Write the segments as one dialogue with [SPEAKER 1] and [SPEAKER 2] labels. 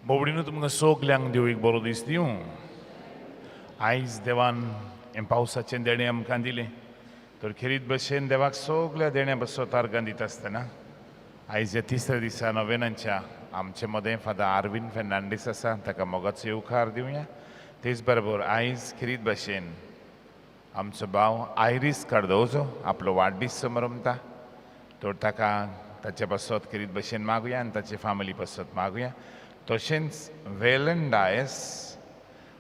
[SPEAKER 1] बोबडीनो तुमकां सगल्यांक देव एक बरो दीस दिवं. आयज देवान हें पावसाचें देणें आमकां दिलें तर खेरीत भशेन देवाक सगल्या देण्या पासत आर्गां दिता आसतना आयज ह्या तिसऱ्या दिसा नोवेनांच्या आमचे मदें फादर आरवीन फेर्नांडीस आसा, ताका मोगाचो येवकार दिवया. तेच बरोबर आयज खेरीत भशेन आमचो भाव आयरीस कार्दोजो आपलो वाडदीस समरमता तर ताका ताचे पासत खेरीत भशेन मागुया आनी ताचे फामिली पासत मागुया. तशेंच वेलन डायस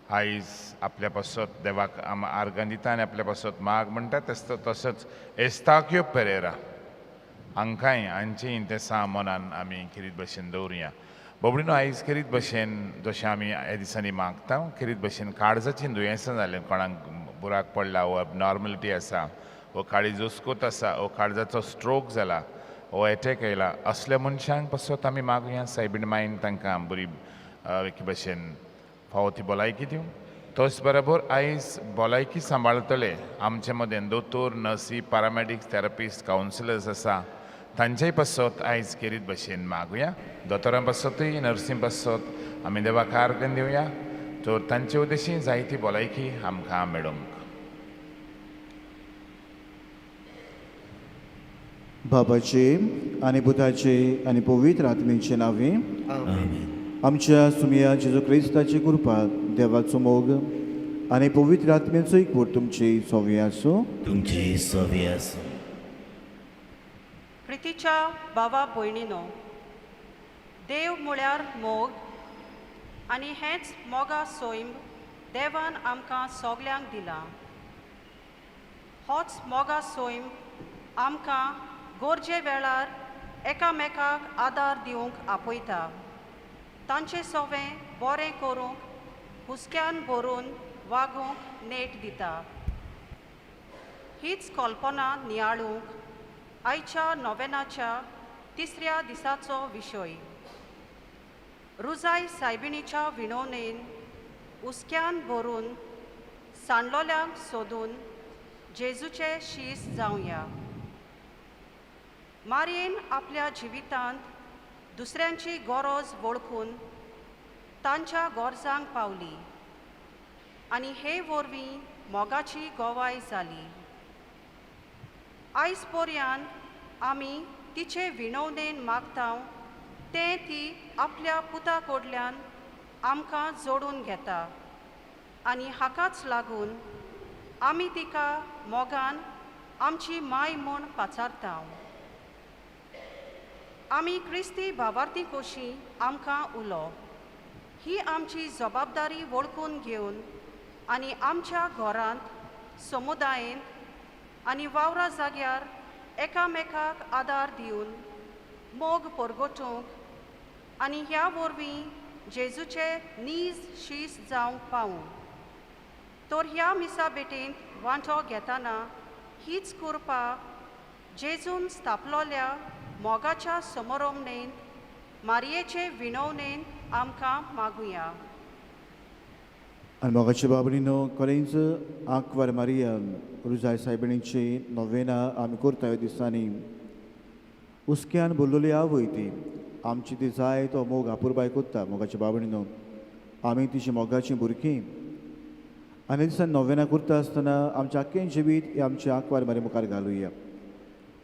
[SPEAKER 1] आयज आपल्या पासत देवाक आर्गां दिता आनी आपल्या पासत माग म्हणटा. तसोच एस्ताक्यो पेरेरा हांकांय हांचें इंतेसां मनान आमी खेरीत भशेन दवरुया. बोबडीनो आयज खेरीत भशेन जशें आमी ह्या दिसांनी मागता खेरीत भशेन काळजाचीं दुयेंसां जालीं, कोणाक बुराक पडला वो एबनॉर्मलिटी आसा वो काळीज उस्कोत आसा वो काळजाचो स्ट्रोक जाला वो एटॅक आयला, असल्या मनशांक पासत आमी मागुया सायबीण मायन तांकां बरी एके भशेन फावो ती भलायकी दिवं. तोच बरोबर आयज भलायकी सांबाळटले आमचे मदें दोतोर, नर्सी, पॅरामॅडिक्स, थेरपिस्ट, कावन्सिलर्स आसा तांचेय पासत आयज खेरीत भशेन मागुया. दोतोरां पासतूय नर्सीं पासत आमी देवाक आर्गां दिवया तर तांचे उद्देशी जायती भलायकी आमकां मेळूंक.
[SPEAKER 2] बाबाचे आनी पुताचे आनी पवित्र आत्मेचे नांवे आमच्या सुमया जेजू क्रिस्ताची कृपा, देवाचो मोग आनी पवित्र आत्म्याचो एकवट तुमची सोवी आसूं.
[SPEAKER 3] तुमची सोवी आसूं.
[SPEAKER 4] प्रितीच्या भावा भयणीनो, देव म्हळ्यार मोग आनी हेंच मोगा सैम देवान आमकां सगल्यांक दिलां. होच मोगा सैम आमकां गरजे वेळार एकामेकाक आदार दिवंक आपयता, तांचें सवें बरें करूंक हुस्क्यान भरून वागूंक नेट दिता. हीच कल्पना नियाळूंक आयच्या नोवेनाच्या तिसऱ्या दिसाचो विशय रुजाय सायबिणीच्या विणवणेन हुस्क्यान भरून सांडलोल्यांक सोदून जेजूचे शीस जावया. मारयेन आपल्या जिवितांत दुसऱ्यांची गरज वळखून तांच्या गरजांक पावली आनी हे वरवीं मोगाची गवाय जाली. आयज पर्यंत आमी तिचे विणवणेन मागता तें ती आपल्या पुता कडल्यान आमकां जोडून घेता आनी हाकाच लागून आमी तिका मोगान आमची माय म्हूण पाचारता. आमी क्रिस्ती भावार्थी कशी आमकां उलो ही आमची जबाबदारी वळखून घेवन आनी आमच्या घरांत, समुदायेंत आनी वावरा जाग्यार एकामेकाक आदार दिवन मोग परगटूंक आनी ह्या वरवीं जेजूचे नीज शीस जावंक पावूं. तर ह्या मिसा भेटेंत वांटो घेतना हीच कृपा जेजून स्थापलोल्या मोगाच्या समरोमणेंत मारयेचे विणवणेंत आमकां मागुया.
[SPEAKER 2] आनी मोगाचे बाबडीनो, खरेंच आंकवार मारिया रुजाय सायबिणीची नोवेना आमी करता ह्या दिसांनी. हुस्क्यान भरलेली आवय ती आमची ती जाय तो मोग आपुरबाय कोत्ता. मोगाचे बाबडीनो, आमी तिची मोगाचीं भुरगीं आनी दिसान नोवेना करता आसतना आमचें आख्खें जिवीत हें आमच्या आंकवार मारी मुखार घालुया.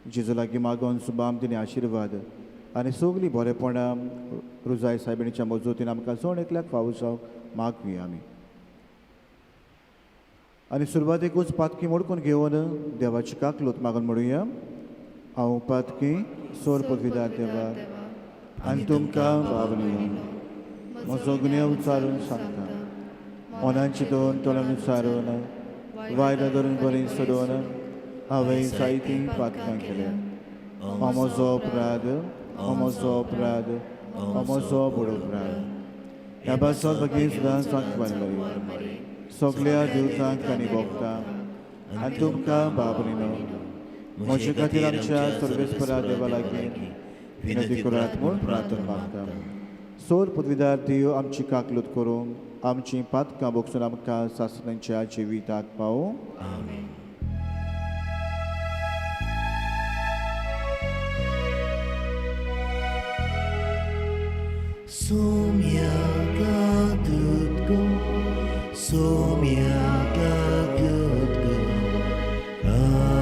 [SPEAKER 2] जेजू लागीं मागोन सुबाम तिणें आशिर्वाद आनी सगलीं बरेपणां रुजाय सायबिणीच्या मजतीन आमकां जण एकल्याक फावो जावंक मागुया आमी. आनी सुरवातेकूच पातकी मोडकून घेवन देवाची काकलूत मागून म्हणुया. हांव पातकी सोर पदवीदार देवा आनी तुमकां बाबनी म्हजो गुन्यांव उचारून सांगता. मनाची दोन तोंडान उचारून वायट धरून बरी सोडून हांवें जायतीं पातकां केल्या. हो म्हजो अपराध, हो म्हजो अपराध, हो म्हजो व्हड अपराध. ह्या पासत भगीर सुद्दां सांगपाक बरी सगल्या देवतांक आनी भोगता आनी तुमकां बाबरीनो म्हजे खातीर आमच्या सर्वेस्परा देवा लागीं विनंती करात म्हूण प्रार्थना मागता. सोर पदवीदार देव आमची काकलूत करूंक आमची पातकां भोगसून आमकां सासणांच्या जिविताक पावूं.
[SPEAKER 3] Sumia सोम्या काकूत कर, काकूत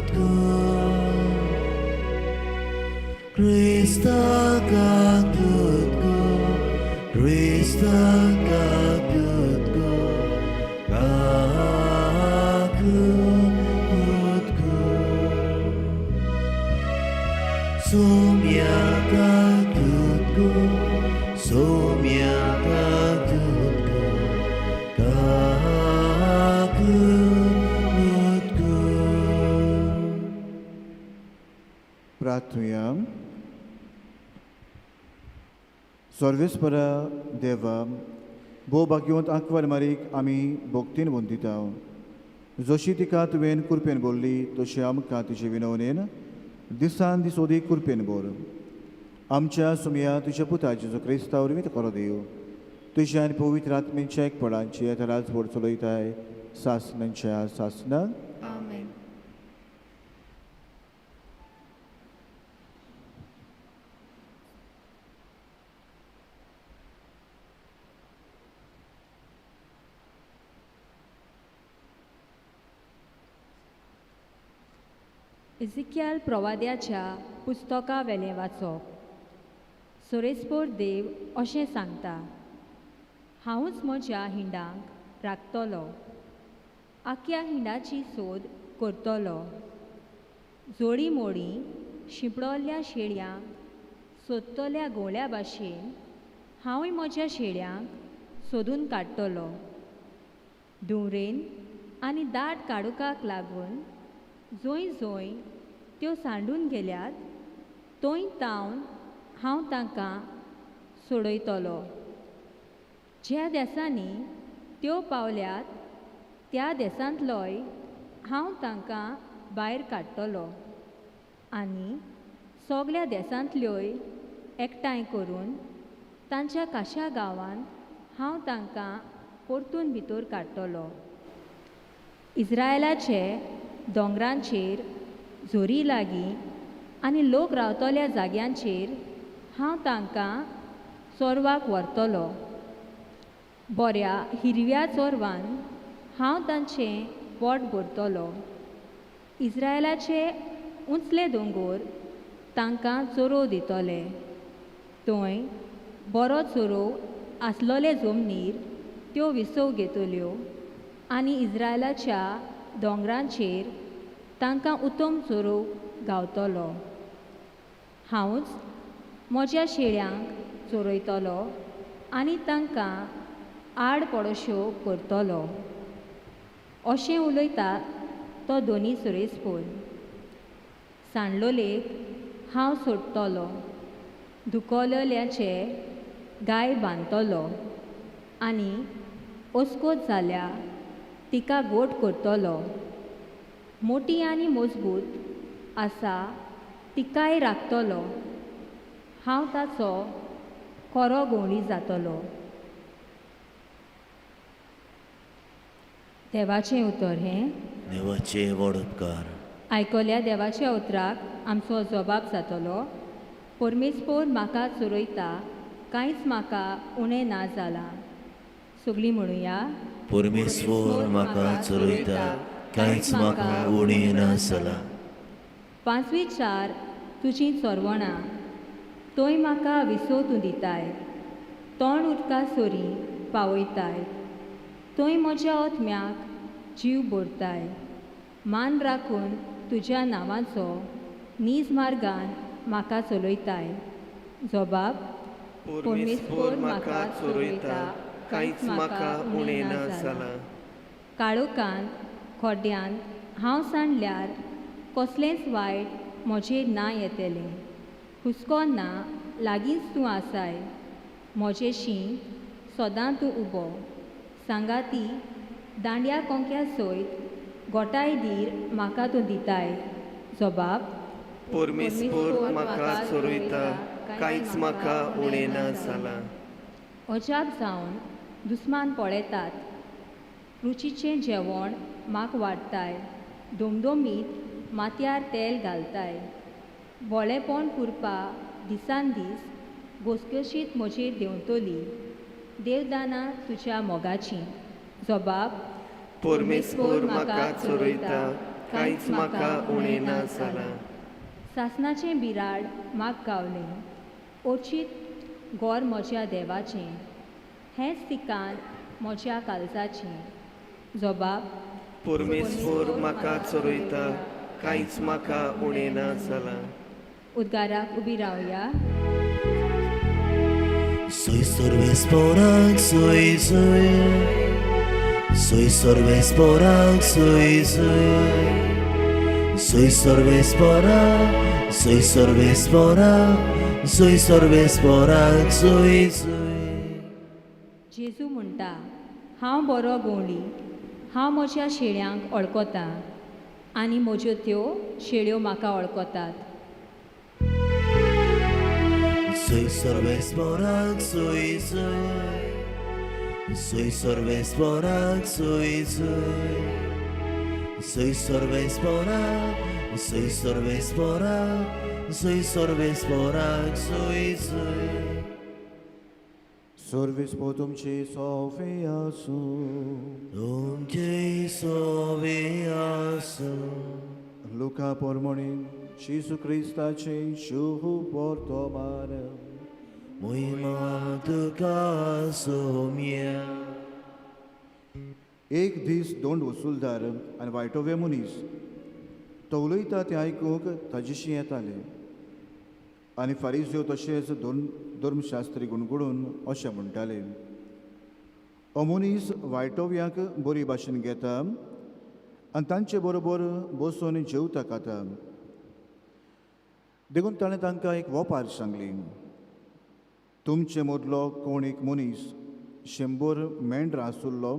[SPEAKER 3] कर. क्रिस्ता काकूत कर, क्रिस्ता काकूत कर, काकूत कर. सोम्या काकूत कर, सोम्या काकूत कर, काकूत कर.
[SPEAKER 2] प्रार्थुया. सर्वेस्परा देवा, भोव भाग्यवंत आंकवार मारीक आमी भक्तीन वंदिता. जशी तिका तुवें कुरपेन बोल्ली तशी आमकां तिचे विनवणेन दिसान दीस ओदीक कुरपेन बोर. आमच्या सुमया तुज्या पुता जेजू क्रिस्ता वरवीं करो देव. तुज्या आनी पवित्र आत्मेच्या एकपणांची येता राजवट चलयताय सासणांच्या सासणां.
[SPEAKER 5] आमेन.
[SPEAKER 6] इजिक्याल प्रवाद्याच्या पुस्तका वेलें वाचप. सोरेस्पोर देव अशें सांगता, हांवूच म्हज्या हिंडांक राखतलो, आख्या हिंडाची सोद करतलो. जोडी मोडी शिंपडल्ल्या शेळयांक सोदतल्या गोवल्या भाशेन हांवूय म्हज्या शेळयांक सोदून काडटलो. धुंवरेन आनी दाट काडुकाक लागून जंय जंय त्यो सांडून गेल्यात थंय तावन हांव तांकां सोडयतलो. ज्या देसांनी त्यो पावल्यात त्या देसांतलोय हांव तांकां भायर काडटलो आनी सगल्या देसांतल्योय एकठांय करून तांच्या काशा गांवांत हांव तांकां परतून भितर काडटलो. इस्रायलाचे दोंगरांचेर, झोरी लागीं आनी लोक रावतल्या जाग्यांचेर हांव तांकां चोरवाक व्हरतलो. बऱ्या हिरव्या चोरवान हांव तांचें पोट भरतलो. इस्रायलाचे उंचले दोंगोर तांकां चरोव दितले. थंय बरो चरोव आसलोले जमनीर त्यो विसव घेतल्यो आनी इस्रायलाच्या दोंगरांचेर तांकां उत्तम चरोव गावतलो. हांवूच म्हज्या शेळ्यांक चरयतलो आनी तांकां आड पडोश्यो करतलो, अशें उलयता तो दोनी सुरेसपोर. सांडलोलेक हांव सोडटलो, दुखोलेल्याचे गाय बांदतलो आनी ओस्कोत जाल्या तिका गोट करतलो. मोटी आनी मजबूत आसा तिकाय राखतलो. हांव ताचो खरो गवळी जातलो. देवाचें उतर हें.
[SPEAKER 3] देवाचे व्हड उपकार.
[SPEAKER 6] आयकल्या देवाच्या उतराक आमचो जबाब जातलो. परमेस्पोर म्हाका चरयता, कांयच म्हाका उणें ना जालां. सगळीं म्हणुया.
[SPEAKER 3] परमेश्वर म्हाका चरयता, कांयच म्हाका उणें ना जालां.
[SPEAKER 6] पांचवी चार तुजीं चोरवणां, थंय म्हाका विसव तूं दिताय. तोंड उदका सोरी पावयताय, थंय म्हज्या आत्म्याक जीव भरताय. मान राखून तुज्या नांवाचो नीज मार्गान म्हाका चलयताय. जबाब.
[SPEAKER 7] परमेश्वर म्हाका चरयता, कांयच म्हाका उणें ना जालां.
[SPEAKER 6] काळोखांत खोड्यांत हांव सांडल्यार कसलेंच वायट म्हजेर ना येतलें. हुस्को ना, लागींच तूं आसाय. म्हजेशी सदां तूं उबो. सांगाती दांड्या कोंक्या सयत गोठाय धीर म्हाका तूं दिताय. जबाब.
[SPEAKER 7] परमेश्वर म्हाका चरयता, कांयच म्हाका उणें ना जालां.
[SPEAKER 6] अजाप जावन दुस्मान पळयतात. रुचीचें जेवण म्हाका वाडटाय. दोमदोमीत माथ्यार तेल घालताय. भोळेपण पुरपा दिसान दीस घसघशीत म्हजेर देंवतली. देवदानां तुज्या मोगाचीं. जबाब.
[SPEAKER 7] परमेश्वर म्हाका चरयता, कांयच म्हाका उणें ना जालां.
[SPEAKER 6] सासणाचें बिराड म्हाका गावलें, ओचीत गोर म्हज्या देवाचें, हेंच ठिकाण म्हज्या काळजाचें. जबाब.
[SPEAKER 7] परमेश्वर म्हाका चरयता, कांयच म्हाका उणें ना जालां.
[SPEAKER 6] उद्गाराक उबी रावया.
[SPEAKER 3] Soy सर्वेस्पोराक सोय सोय, सोय सर्वेस्पोराक सोय सोय, सोय सर्वेस्पोरा, सोय सर्वेस्पोरा, सोय सर्वेस्पोराक सोय सोय.
[SPEAKER 6] जेजू म्हणटा, हांव बरो गवळी, हांव म्हज्या शेळ्यांक वळखतां आनी म्हज्यो त्यो शेळ्यो म्हाका वळखतात.
[SPEAKER 3] Soy सर्वेस्पोराक सोय सोय, सोय सर्वेस्पोराक सोय सोय, सोय सर्वेस्पोरा, सोय सर्वेस्पोरा, सोय सर्वेस्पोराक सोय सोय.
[SPEAKER 2] सर्वीस पो तुमची सोफी आसूं.
[SPEAKER 3] तुमचे सोवे आसूं.
[SPEAKER 2] लुका पोरमोणी जेजू क्रिस्ताचे शुभ वर्तमान.
[SPEAKER 3] मोहिमा तुका सोम्या.
[SPEAKER 2] एक दीस दोन वसुलदार आनी वायटोवे मनीस तो उलयता तें आयकूंक ताजेशी येताले आनी फारीज्यो तशेंच दोन धर्मशास्त्री गुणगुणून अशें म्हणटाले, हो मनीस वायटोव्यांक बरी भाशेन घेता आनी तांचे बरोबर बसून जेवता खाता. देखून ताणें तांकां एक वोपार सांगली, तुमचे मदलो कोण एक मनीस 100 मेंढरां आसुल्लो,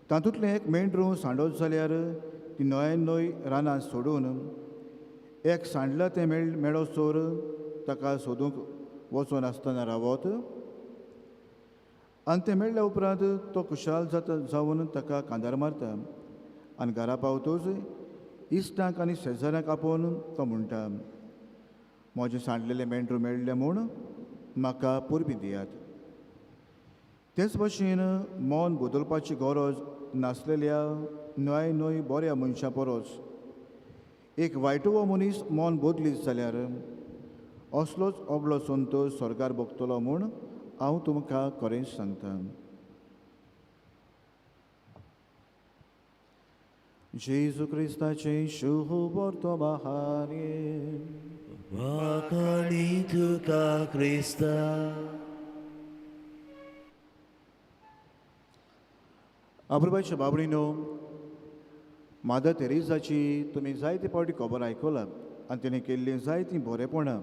[SPEAKER 2] तातूंतलें एक मेंढरू सांडत जाल्यार ती न्हंय न्हंय रानां सोडून एक सांडला तें मेळो सोर ताका सोदूंक वचून आसतना रावत आनी तें मेळ्ळ्या उपरांत तो खुशाल जाता जावन ताका कांदार मारता आनी घरा पावतूच इश्टांक आनी शेजाऱ्यांक आपोवन तो म्हणटा, म्हजें सांडलेलें मेंढरू मेळ्ळें म्हूण म्हाका परबीं दियात. तेच भशेन मन बदलपाची गरज नासलेल्या न्हय न्हय बऱ्या मनशां परस एक वायटो मनीस मन बदलीत जाल्यार असलोच अगलो संतोश स्वर्गार भोगतलो म्हूण हांव तुमकां खरेंच सांगता. जेजू क्रिस्ताचें शुभ वर्तमान.
[SPEAKER 3] वाखाणी तुका क्रिस्ता.
[SPEAKER 2] अप्रुबायच्या बाबडीनो, मादर तेरेजाची तुमी जायते फावटी खबर आयकला आनी तिणें केल्लीं जायतीं बरेपणां.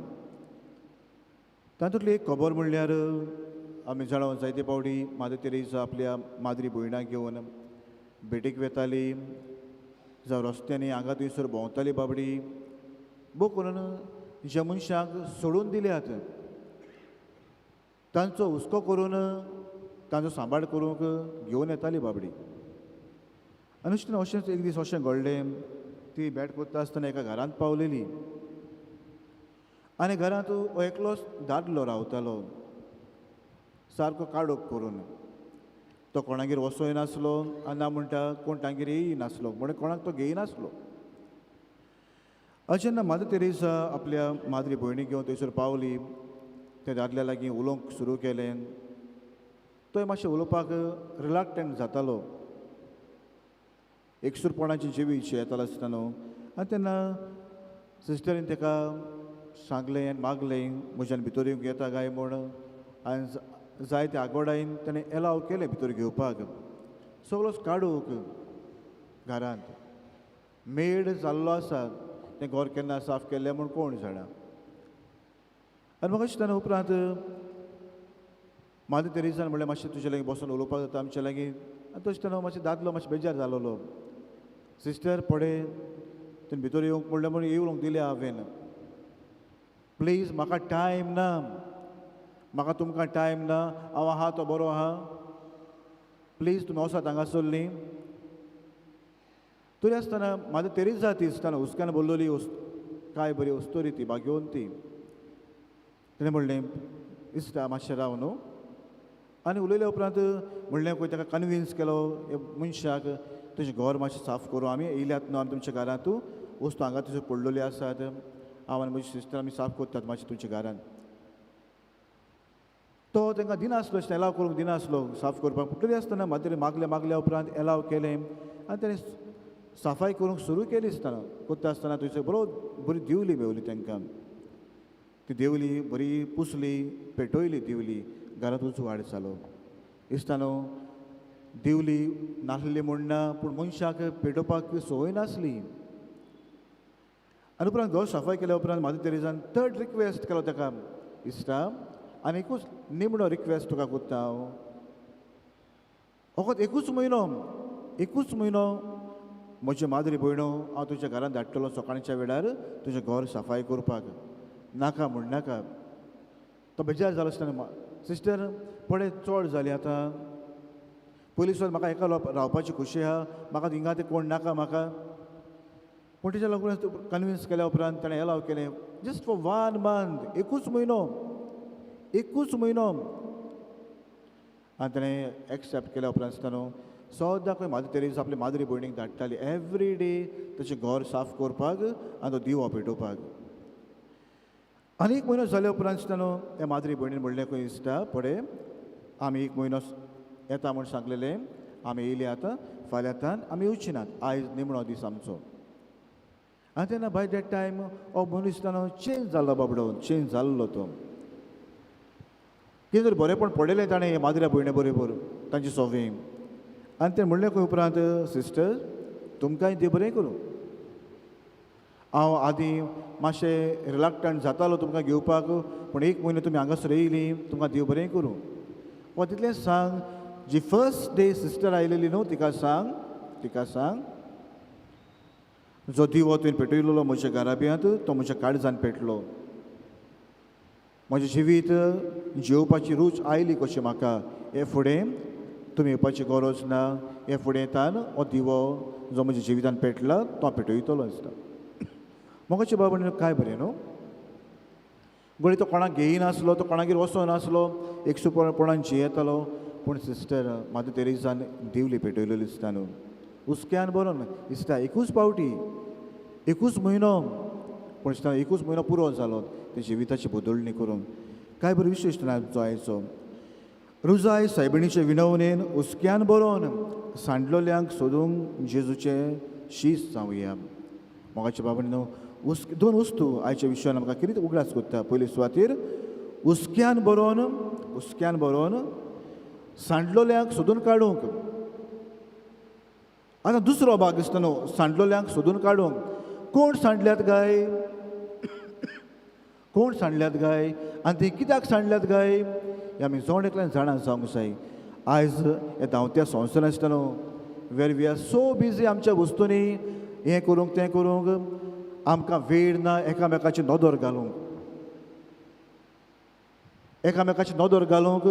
[SPEAKER 2] तातूंतली एक खबर म्हणल्यार आमी जाणा जायते फावटी मादर तेरेजा आपल्या माद्री भयणाक घेवन भेटीक वेताली, जावं रस्त्यांनी हांगा थंयसर भोंवताली बाबडी. भोव करून ज्या मनशांक सोडून दिल्यात तांचो हुस्को करून तांचो सांबाळ करूंक घेवन येताली बाबडी. आनी अशें अशेंच एक दीस अशें घडलें, ती भेट करता आसतना एका घरांत पावलेली आनी घरांत हो एकलोच दादलो रावतालो, सारको काडोक करून. तो कोणागेर वचोय नासलो आनी ना म्हणटा कोण तांगेर येय नासलो, म्हणून कोणाक तो घेय नासलो. अशें जेन्ना मादर तेरेजा आपल्या माद्री भयणीक घेवन थंयसर पावली, त्या दादल्या लागीं उलोवंक सुरू केलें. तोय मातशें उलोवपाक रिलक्टंट जातालो, एकसूरपणाची जिवीत येतालो आसतना न्हू. आनी तेन्ना सिस्टरीन ताका सांगलें आनी मागलें, म्हज्यान भितर येवंक येता काय म्हूण. आनी जायते आगोडायन ताणें एलाव केलें भितर घेवपाक. सगळोच काडूंक घरांत मेड जाल्लो आसा, तें घर केन्ना साफ केल्लें म्हूण कोण जाणा. आनी म्हाका दिसता उपरांत मादर तेरेजान म्हणलें, मातशें तुजे लागीं बसून उलोवपाक जाता आमचे लागीं. आनी तशें तेन्ना मातशें दादलो मातशें बेजार जालोलो. सिस्टर पळय तुमी भितर येवंक म्हणलें म्हूण येवंक दिलें हांवें, प्लीज म्हाका टायम ना, म्हाका तुमकां टायम ना, हांव आहा तो बरो आहा, प्लीज तुमी वसात हांगासरलीं. तरी आसतना मादर तेरेजा ती आसतना हुस्क्यान बोल्लोली, काय बरी अस्तोरी ती भाग्योवन ती. तिणें म्हणलें, इश्टा मातशें राव न्हू, आनी उलयल्या उपरांत म्हणलें खंय ताका कन्विन्स केलो मनशाक, तुजें घर मातशें साफ करूं, आमी येयल्यात न्हू आमी तुमच्या घरांत, वस्तू हांगा थंयसर पडलेल्यो आसात, हांव आनी म्हजी सिस्टर आमी साफ करतात मातशें तुमच्या घरांत. तो तांकां दिनासलो, एलाव करूंक दिनासलो साफ करपाक. पूण तरी आसतना मागीर मागल्या मागल्या उपरांत एलाव केलें आनी ताणें सफाई करूंक सुरू केली. आसतना करता आसतना थंयसर बरो बरी दिवली मेवली तांकां. ती देवली बरी पुसली, पेटयली दिवली, घरांत उजवाड जालो. इश्टानो, दिवली नासली म्हूण ना, पूण मनशाक पेटोवपाक संवय नासली. आनी उपरांत घर सफाई केल्या उपरांत मादर तेरेजान थर्ड रिक्वेस्ट केलो ताका, इश्टा आनी एकूच निमणो रिक्वेस्ट तुका करता हांव, फकत एकूच म्हयनो, एकूच म्हयनो म्हजे माद्री भयणो हांव तुज्या घरांत धाडटलो सकाळच्या वेळार तुजें घर सफाई करपाक, नाका म्हण नाका. तो बेजार जालो आसतना, सिस्टर पळय चड जाली आतां, पयलीं सुद्दां म्हाका एका रावपाची खुशी आहा, म्हाका हिंगा तें कोण नाका म्हाका. पूण तेच्या लागून कन्विन्स केल्या उपरांत ताणें एलाव केलें जस्ट फॉर 1 मंथ, एकूच म्हयनो, एकूच म्हयनो. आनी ताणें एक्सेप्ट केल्या उपरांत आसतना न्हू सदां खंय मादर तेरेज आपले माद्री भयणीक धाडटाली एवरी डे ताचें घर साफ करपाक आनी तो दिवो पेटोवपाक. आनी एक म्हयनो जाल्या उपरांत आसतना न्हू त्या माद्री भयणीन म्हणलें खंय इश्टा पळय आमी एक म्हयनो येता म्हूण सांगलेलें, आमी येयली आतां, फाल्यां आतां आमी येवची नात, आयज निमणो दीस आमचो. आनी तेन्ना बाय that time हो मनीस न्हू चेंज जाल्लो, बाबडो चेंज जाल्लो तो. कितें तरी बरेंपण पडलेलें ताणें हे माद्र्या भयणे बरोबर तांची सोवे. आनी तें म्हणलें खंय उपरांत, सिस्टर तुमकांय देव बरें करूं, हांव आदीं मातशें रिलक्टंट जातालो तुमकां घेवपाक, पूण एक म्हयनो तुमी हांगासर येयलीं, तुमकां देव बरें करूं. वा तितलें सांग, जी फर्स्ट डे सिस्टर आयलेली न्हू तिका सांग, तिका सांग जो दिवो तुवें पेटयलेलो म्हज्या घराब्यांत तो म्हज्या काळजान पेटलो, म्हजें जिवीत जिवपाची रूच आयली कशी म्हाका, हे फुडें तुमी येवपाची गरज ना, हे फुडें येतान हो दिवो जो म्हज्या जिवितान पेटला तो पेटयतलो आसता. मोगाचे बाबा काय बरें न्हू, घडये तो कोणाक घेयनासलो, तो कोणागेर वचनासलो, एक सुपरपणान जियेतालो, पूण सिस्टर मादर तेरेजान दिवली पेटयलेली दिसता न्हू, हुस्क्यान बरोवन दिसता एकूच पावटी, एकूच म्हयनो, पूण दिसता एकूच म्हयनो पुरो जालो ते जिविताची बदलणी करूंक. काय बरो विशेश आमचो आयचो रुजाय सायबिणीचे विनवणेन हुस्क्यान बरोवन सांडलोल्यांक सोदूंक जेजूचें शीस जावया. मोगाच्या बाबांनी न्हू दोन वस्तू आयच्या विशयान आमकां कितें उगडास करता. पयले सुवातेर हुस्क्यान बरोवन, हुस्क्यान बरोवन सांडलोल्यांक सोदून काडूंक. आतां दुसरो भाग दिसता न्हू, सांडलोल्यांक सोदून काडूंक. कोण सांडल्यात काय, कोण सांडल्यात काय आनी ती कित्याक सांडल्यात काय हें आमी जण एकल्यान जाणा जावंक जाय. आयज ह्या धांवत्या संवसारांत आसता न्हू, where we are so busy आमच्या वस्तूंनी, हें करूंक तें करूंक, आमकां वेळ ना एकामेकाची नदर घालूंक, एकामेकाची नदर घालूंक.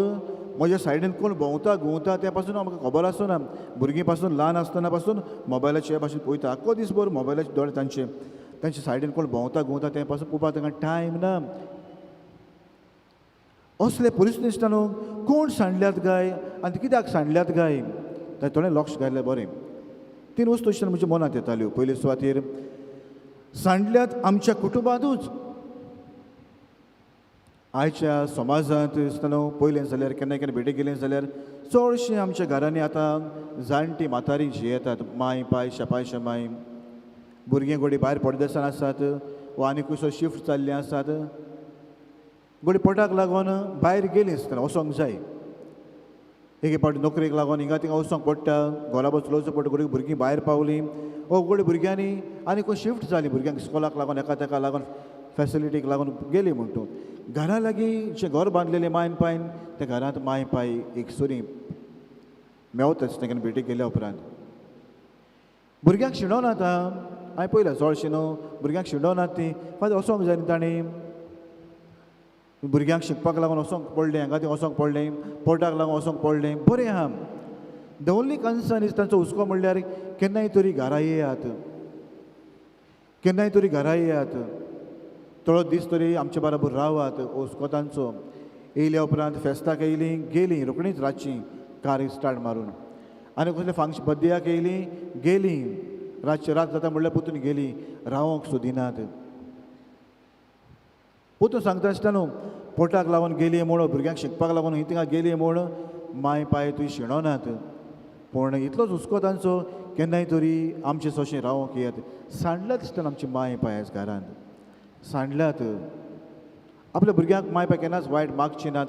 [SPEAKER 2] म्हज्या सायडीन कोण भोंवता घुंवता तें पासून आमकां खबर आसना. भुरगीं पासून ल्हान आसतना पासून मोबायलाचे भाशेन पळयता, आख्खो दीसभर मोबायलाचे दोळे तांचे, तांचे सायडीन कोण भोंवता घुंवता तें पासून पळोवपाक तांकां टायम ना. असले परिस्थिती आसतना न्हू कोण सांडल्यात काय आनी कित्याक सांडल्यात काय ताणें थोडें लक्ष घातलें बरें. तीन वस्तू अशें म्हज्या मनांत येताल्यो. पयले सुवातेर सांडल्यात आमच्या कुटुंबांतूच. आयच्या समाजांत दिसता न्हू पयलें जाल्यार केन्ना केन्ना भेटेक गेलें जाल्यार चडशें आमच्या घरांनी आतां जाणटी म्हातारी जियेतात, मांय पाय शेपाय शेमाय, भुरगीं घोडी भायर परदेसान आसात वा आनी खंयसर शिफ्ट जाल्लीं आसात, घोडी पोटाक लागून भायर गेलीं आसतना वचोंक जाय. एक फावटी नोकरेक लागून हिंगा थिंगा वचोंक पडटा, घराबो चलोवचो पडटा, घोडी भुरगीं भायर पावलीं वा घोडी भुरग्यांनी आनी खंय शिफ्ट जालीं, भुरग्यांक इस्कोलाक लागून एका तेका लागून फेसिलिटीक लागून गेली म्हण तूं घरा लागीं जें घर बांदलेलें मायन पायन त्या घरांत माय पाय एक सुरी मेवताच तेंकां भेटेक गेल्या उपरांत. भुरग्यांक शिणोनात हांवें पळयलां चडशें न्हू भुरग्यांक शिणोनात ती, फाल्यां वचोंक जाय न्हू तांणी, भुरग्यांक शिकपाक लागून वचोंक पडलें, हांगा थंय वचोंक पडलें, पोटाक लागून वचोंक पडलें, बरें आहा. The only concern is तांचो हुस्को म्हणल्यार केन्नाय तरी घरा येयात, केन्नाय तरी घरा येयात, थोडो दीस तरी आमचे बराबर रावात, हुस्को तांचो. येयल्या उपरांत फेस्ताक येयलीं गेलीं रोखडींच रातचीं कार स्टार्ट मारून, आनी कसलें फंक्शन बड्डेयाक येयलीं गेलीं, रातचें रात जाता म्हणल्यार परतून गेलीं, रावोंक सोदिनात. परतून सांगता आसतना न्हू पोटाक लागून गेली म्हूण, भुरग्यांक शिकपाक लागून ही थिंगा गेली म्हूण माय पाय तुय शिणोनात, पूण इतलोच हुस्को तांचो केन्नाय तरी आमचे सोशें रावोंक येत. सांडल्यात दिसतना आमची माय पाय आयज घरांत सांडल्यात. आपल्या भुरग्यांक माय पाय केन्नाच वायट मागची नात,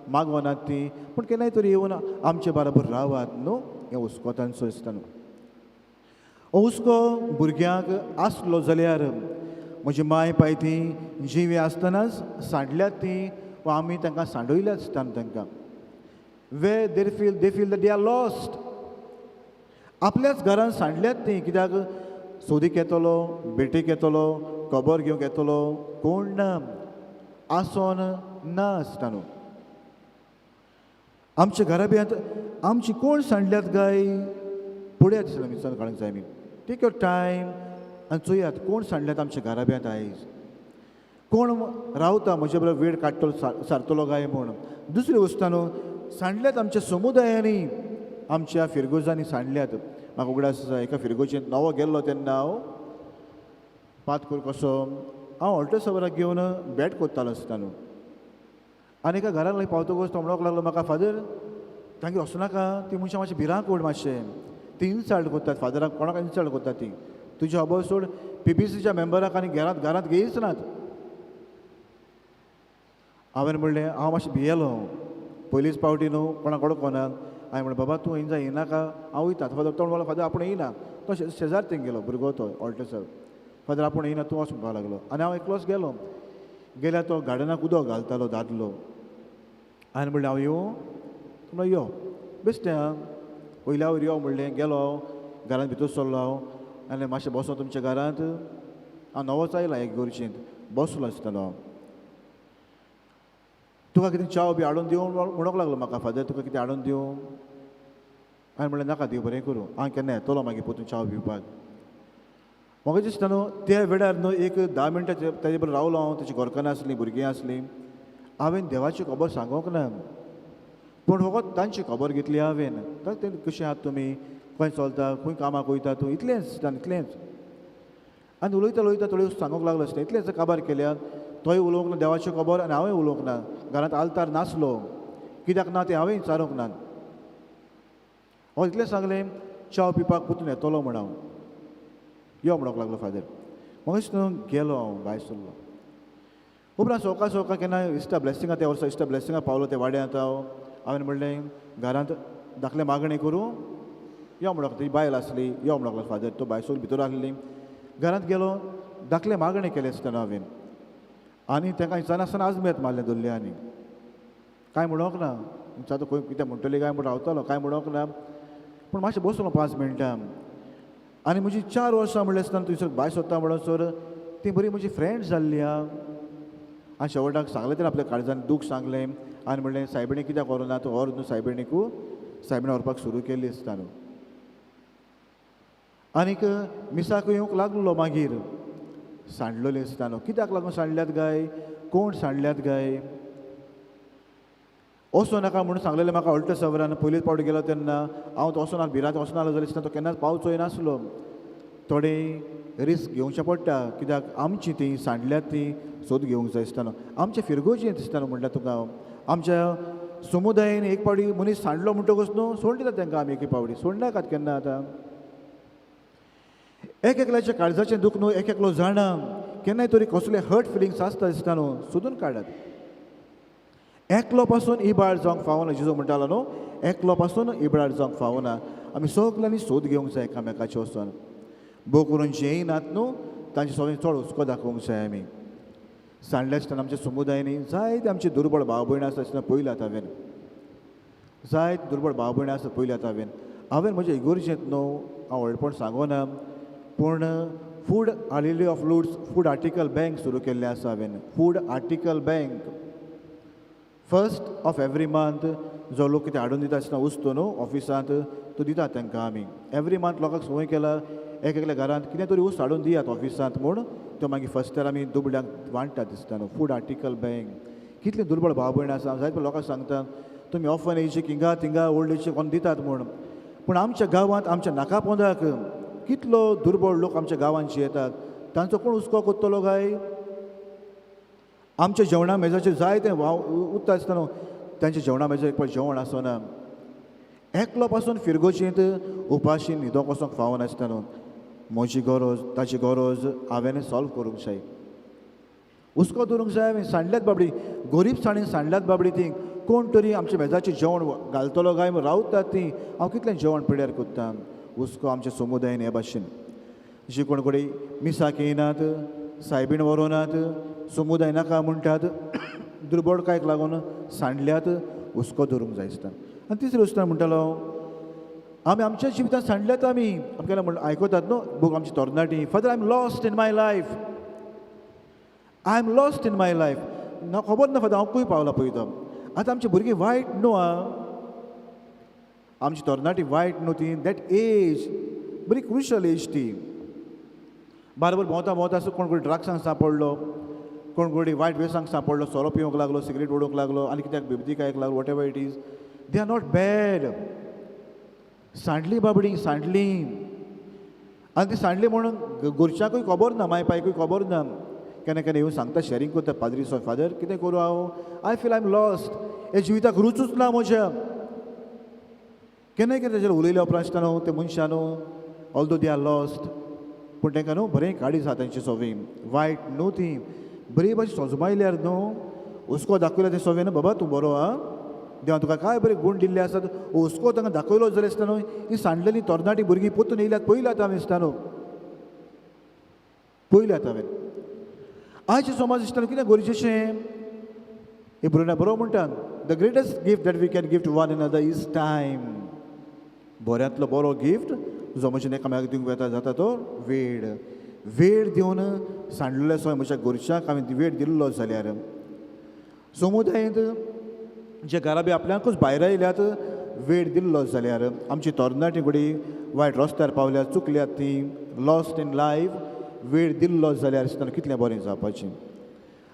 [SPEAKER 2] मागवनात ती, पूण केन्नाय तरी येवन आमचे बराबर रावात न्हू, हें हुस्को तांचो दिसता न्हू. हो हुस्को भुरग्यांक आसलो जाल्यार म्हजी माय पाय ती जिवी आसतनाच सांडल्यात ती, वा आमी तांकां सांडयल्यात दिसता तांकां. Way they feel, they feel they are lost. आपल्याच घरान सांडल्यात ती, कित्याक सोदीक येतलो, भेटेक येतलो, खबर घेवंक येतलो कोण ना, आसोन ना आसता न्हू. आमच्या घराब्यांत आमची कोण सांडल्यात काय पळयात दिसता विचार काडूंक जाय आमी. टेक your time आनी चोयात कोण सांडल्यात आमच्या घराब्यांत आयज, कोण रावता म्हजे बरोबर वेळ काडटलो सारतलो काय म्हूण. दुसरी वस्त न्हू सांडल्यात आमच्या समुदायांनी, आमच्या फिरगोजांनी सांडल्यात. म्हाका उगडास आसा एका फिरगोजेंत नवो गेल्लो तेन्ना हांव पातकूर कसो हांव ऑल्टो सवराक घेवन बॅट कोत्तालो आसता न्हू, आनी एका घरान लागीं पावतकूच तो म्हणूंक लागलो म्हाका, फादर तांगेर वचनाका, ती मनशां मातशी भिरांकूळ मातशें, ती इन्सल्ट करतात फादराक, कोणाक इन्सल्ट करतात ती, तुजी खबर सोड पीपीसीच्या मेंबराक आनी घरांत घरांत घेयच नात. हांवें म्हणलें हांव मातशें भियेलो, पयलीच पावटी न्हू कोणाक वळखना. हांवें म्हणलें बाबा तूं येयना येयनाका हांव वयता. फादर तो म्हणलो फादर आपूण येयना, तो शेजार थंय गेलो भुरगो तो ऑल्टो सर, फादर आपूण येयना तूं वच म्हणपाक लागलो. आनी हांव एकलोच गेलो. गेल्यार तो गार्डनाक उदक घालतालो दादलो. हांवें म्हणलें हांव येवं? तो म्हणलो यो बेश्टें आं, वयल्या वयर यो म्हणलें. गेलो हांव घरांत भितर सरलो हांव आनी मातशें बसो तुमच्या घरांत, हांव नवोच आयला एक गोरचेंत बसलो आसतलो हांव. तुका कितें च्याव बी हाडून दिवं म्हणूंक लागलो म्हाका फादर, तुका कितें हाडून दिवं? हांवें म्हणलें नाका देव बरें करूं, हांव केन्ना येतलो मागीर परतून च्याव पिवपाक. म्हाका दिसता न्हू त्या वेळार न्हू एक 10 मिनटां ताजे बरोबर रावलो हांव, ताची घरकान्न आसली, भुरगीं आसलीं. हांवें देवाची खबर सांगूंक ना, पूण फकत तांची खबर घेतली हांवें. तें कशें आहात तुमी, खंय चलता, खंय कामाक वयता तूं, इतलेंच इतलेंच. आनी उलयता उलयता थोड्यो सांगूंक लागलो आसता, इतलेंच काबार केल्या. तोय उलोवंक ना देवाची खबर आनी हांवें उलोवंक ना. घरांत आल्तार नासलो, कित्याक ना तें हांवें विचारूंक ना. हांव इतलें सांगलें च्याव पिवपाक परतून येतलो म्हण हांव, यो म्हणूंक लागलो फादर. म्हाका न्हू गेलो हांव भायर सरलो. उपरांत सवका सवका केन्ना इश्टा ब्लेसिंगा त्या वर्सा इश्टा ब्लेसिंगा पावलो त्या वाड्यांत हांव. हांवें म्हणलें घरांत धाकलें मागणें करूं, यो म्हणूंक, ती बायल आसली, यो म्हणूंक लागलो फादर. तो बायल सोडून भितर आसली. घरांत गेलो, धाकलें मागणें केलें आसतना हांवें आनी तांकां विचारनासतना आजमेत मारलें धरलें. आनी कांय म्हणूंक ना, आतां खंय कितें म्हणटली काय म्हूण रावतालो, कांय म्हणूंक ना, पूण मातशें बसलो 5 मिनटां. आनी म्हजी 4 वर्सां म्हणलें आसतना थंयसर भायर सोदता म्हणसर ती बरी म्हजी फ्रेंड जाल्ली आहा. आनी शेवटाक सांगलें तेणें आपल्या काळजान दूख सांगलें आनी म्हणलें सायबिणी कित्याक व्हरूना तूं, व्हर न्हू सायबिणीकू. सायबिणी व्हरपाक सुरू केल्ली आसता न्हू. आनीक मिसाक येवंक लागलो मागीर सांडलेली आसता न्हू. कित्याक लागून सांडल्यात काय, कोण सांडल्यात काय, वचो नाका म्हणून सांगलेलें म्हाका ऑल्टो सवरान. पयलीच पावट गेलो तेन्ना हांव तो वचना, भिरांत वचना जाल्यार दिसता तो केन्नाच पावचोय नासलो. थोडे रिस्क घेवचें पडटा, कित्याक आमची ती सांडल्यात ती सोद घेवंक जाय आसतना. आमच्या फिरगोजी दिसता न्हू म्हणल्यार तुका हांव आमच्या समुदायेन एक पावटी मनीस सांडलो म्हणटकूच न्हू सोडून दिता तांकां आमी, एके पावटी सोडनाकात केन्ना. आतां एक एकल्याच्या काळजाचें दूख न्हू एक एकलो जाणा, केन्नाय तरी कसले हर्ट फिलिंग्स आसता दिसता न्हू, सोदून काडात. एकलो पासून इबाड जावंक फावना, जेजू म्हणटालो न्हू, एकलो पासून इबाड जावंक फावना. आमी सगल्यांनी सोद घेवंक जाय एकामेकाचे वचोन. भोव करून जे येयनात न्हू तांचे सगळें चड हुस्को दाखोवंक जाय आमी. सांडले आसतना आमच्या समुदायांनी जायते आमचे दुर्बळ भाव भयण आसता आसतना पयल्यात हांवें, जायते दुर्बळ भाव भयण आसता पयल्यात हांवें. हांवें म्हज्या इगोर्जेंत न्हू हांव व्हडपण सांगोना, पूण food Our Lady of Lourdes food article bank सुरू केल्लें आसा हांवें. Food article bank first of every month जो लोक कितें हाडून दिता आसतना वस्तू न्हू ऑफिसांत तो दिता तांकां आमी. एवरी मंथ लोकांक संवय केला एक एकल्या घरांत कितें तरी वस्त हाडून दियात ऑफिसांत म्हूण, त्यो मागीर फर्स्ट आमी दुबड्यांक वांट्टात दिसता न्हू. फूड आर्टिकल बँक कितले दुर्बळ भाव भयण आसा. जायते लोकांक सांगता तुमी ऑर्फनेजीक हिंगा थिंगा ओल्ड एजीक कोण दितात म्हूण, पूण आमच्या गांवांत आमच्या नाका पोंदाक कितलो दुर्बळ लोक आमच्या गांवांत जियेतात, तांचो कोण हुस्को करतलो काय? आमच्या जेवणा मेजाचेर जाय तें वाव उरता आसतना तांच्या जेवणा मेजाचेर एक पावट जेवण आसना. एकलो पासून फिरगोशींत उपाशी न्हिदोंक वचोंक फावनासतना म्हजी गरज ताची गरज हांवें सॉल्व करूंक जाय, हुस्को दवरूंक जाय. हांवें सांडल्यात बाबडी गरीब साणीन सांडल्यात बाबडी ती, कोण तरी आमच्या मेजाचेर जेवण घालतलो काय म्हूण रावतात ती. हांव कितलें जेवण पिड्यार करता. हुस्को आमच्या समुदायेन हे भाशेन जी कोण कडेन मिसाक येयनात, सायबीण व्हरोनात, समुदाय नाका म्हणटात, दुर्बळकायक लागून सांडल्यात, हुस्को दवरूंक जाय आसता. आनी तिसरी वस्तू म्हणटालो आमी आमच्या जिवितांत सांडल्यात. आमी आमकां म्हण आयकतात न्हू बूक आमची तरणाटी, Father I am lost in my life, I am lost in my life, ना खबर ना फादर हांव खंय पावला पळय तो. आतां आमची भुरगीं वायट न्हू आं, आमची तरणाटी वायट न्हू ती, that age बरी क्रुशल एज ती. बारबर भोंवता भोंवता आसो कोण कोण ड्रग्सांक सांपडलो, कोण कोणी वायट वेसांक सांपडलो, सोरो पिवंक लागलो, सिगरेट ओडूंक लागलो, आनी कित्याक बिबदी खायक लागलो, whatever it is, they are not bad. सांडली बाबडी सांडली, आनी ती सांडली म्हणून घरच्यांकूय खबर ना, माय पायकूय खबर ना. केन्ना केन्ना येवन सांगता, शॅरींग करता पाद्री सो, फादर कितें करूं हांव, I feel I am lost, हे जिविताक रुचूच ना म्हज्या. केन्नाय केन्ना ताचेर उलयल्या उपरांत आसतना न्हू ते मनशां न्हू, ऑल्दो they are lost, पूण तांकां न्हू बरें काळीज आसा तांची सवय, वायट न्हू ती, बरी भाशेन सोजमायल्यार न्हू, हुस्को दाखयलो ते सवय न्हू, बाबा तूं बरो आं, देवान तुका काय बरे गूण दिल्ले आसात, हुस्को तांकां दाखयलो जाल्यार आसतना न्हू ही सांडलेली तरणाटी भुरगीं परतून येयल्यात. पयल्यात हांवें दिसता न्हू, पयल्यात हांवें. आयचे समाज दिसता कितें गरजेचें, हे भुरग्यां बरो म्हणटा, the greatest gift that we can give to one another is time. बऱ्यांतलो बरो गिफ्ट जो मनशान एकामेकाक दिवंक वेता जाता तो वेळ. वेळ दिवन सांडलेलो आसा म्हज्या घरच्यांक हांवें वेळ दिल्लो जाल्यार, समुदायेंत जे घराबे आपल्याकूच भायर आयल्यात वेळ दिल्लो जाल्यार, आमची तरणाटी घडी वायट रस्त्यार पावल्यात, चुकल्यात ती, लॉस्ट इन लायफ, वेळ दिल्लो जाल्यार दिसतना कितलें बरें जावपाचें.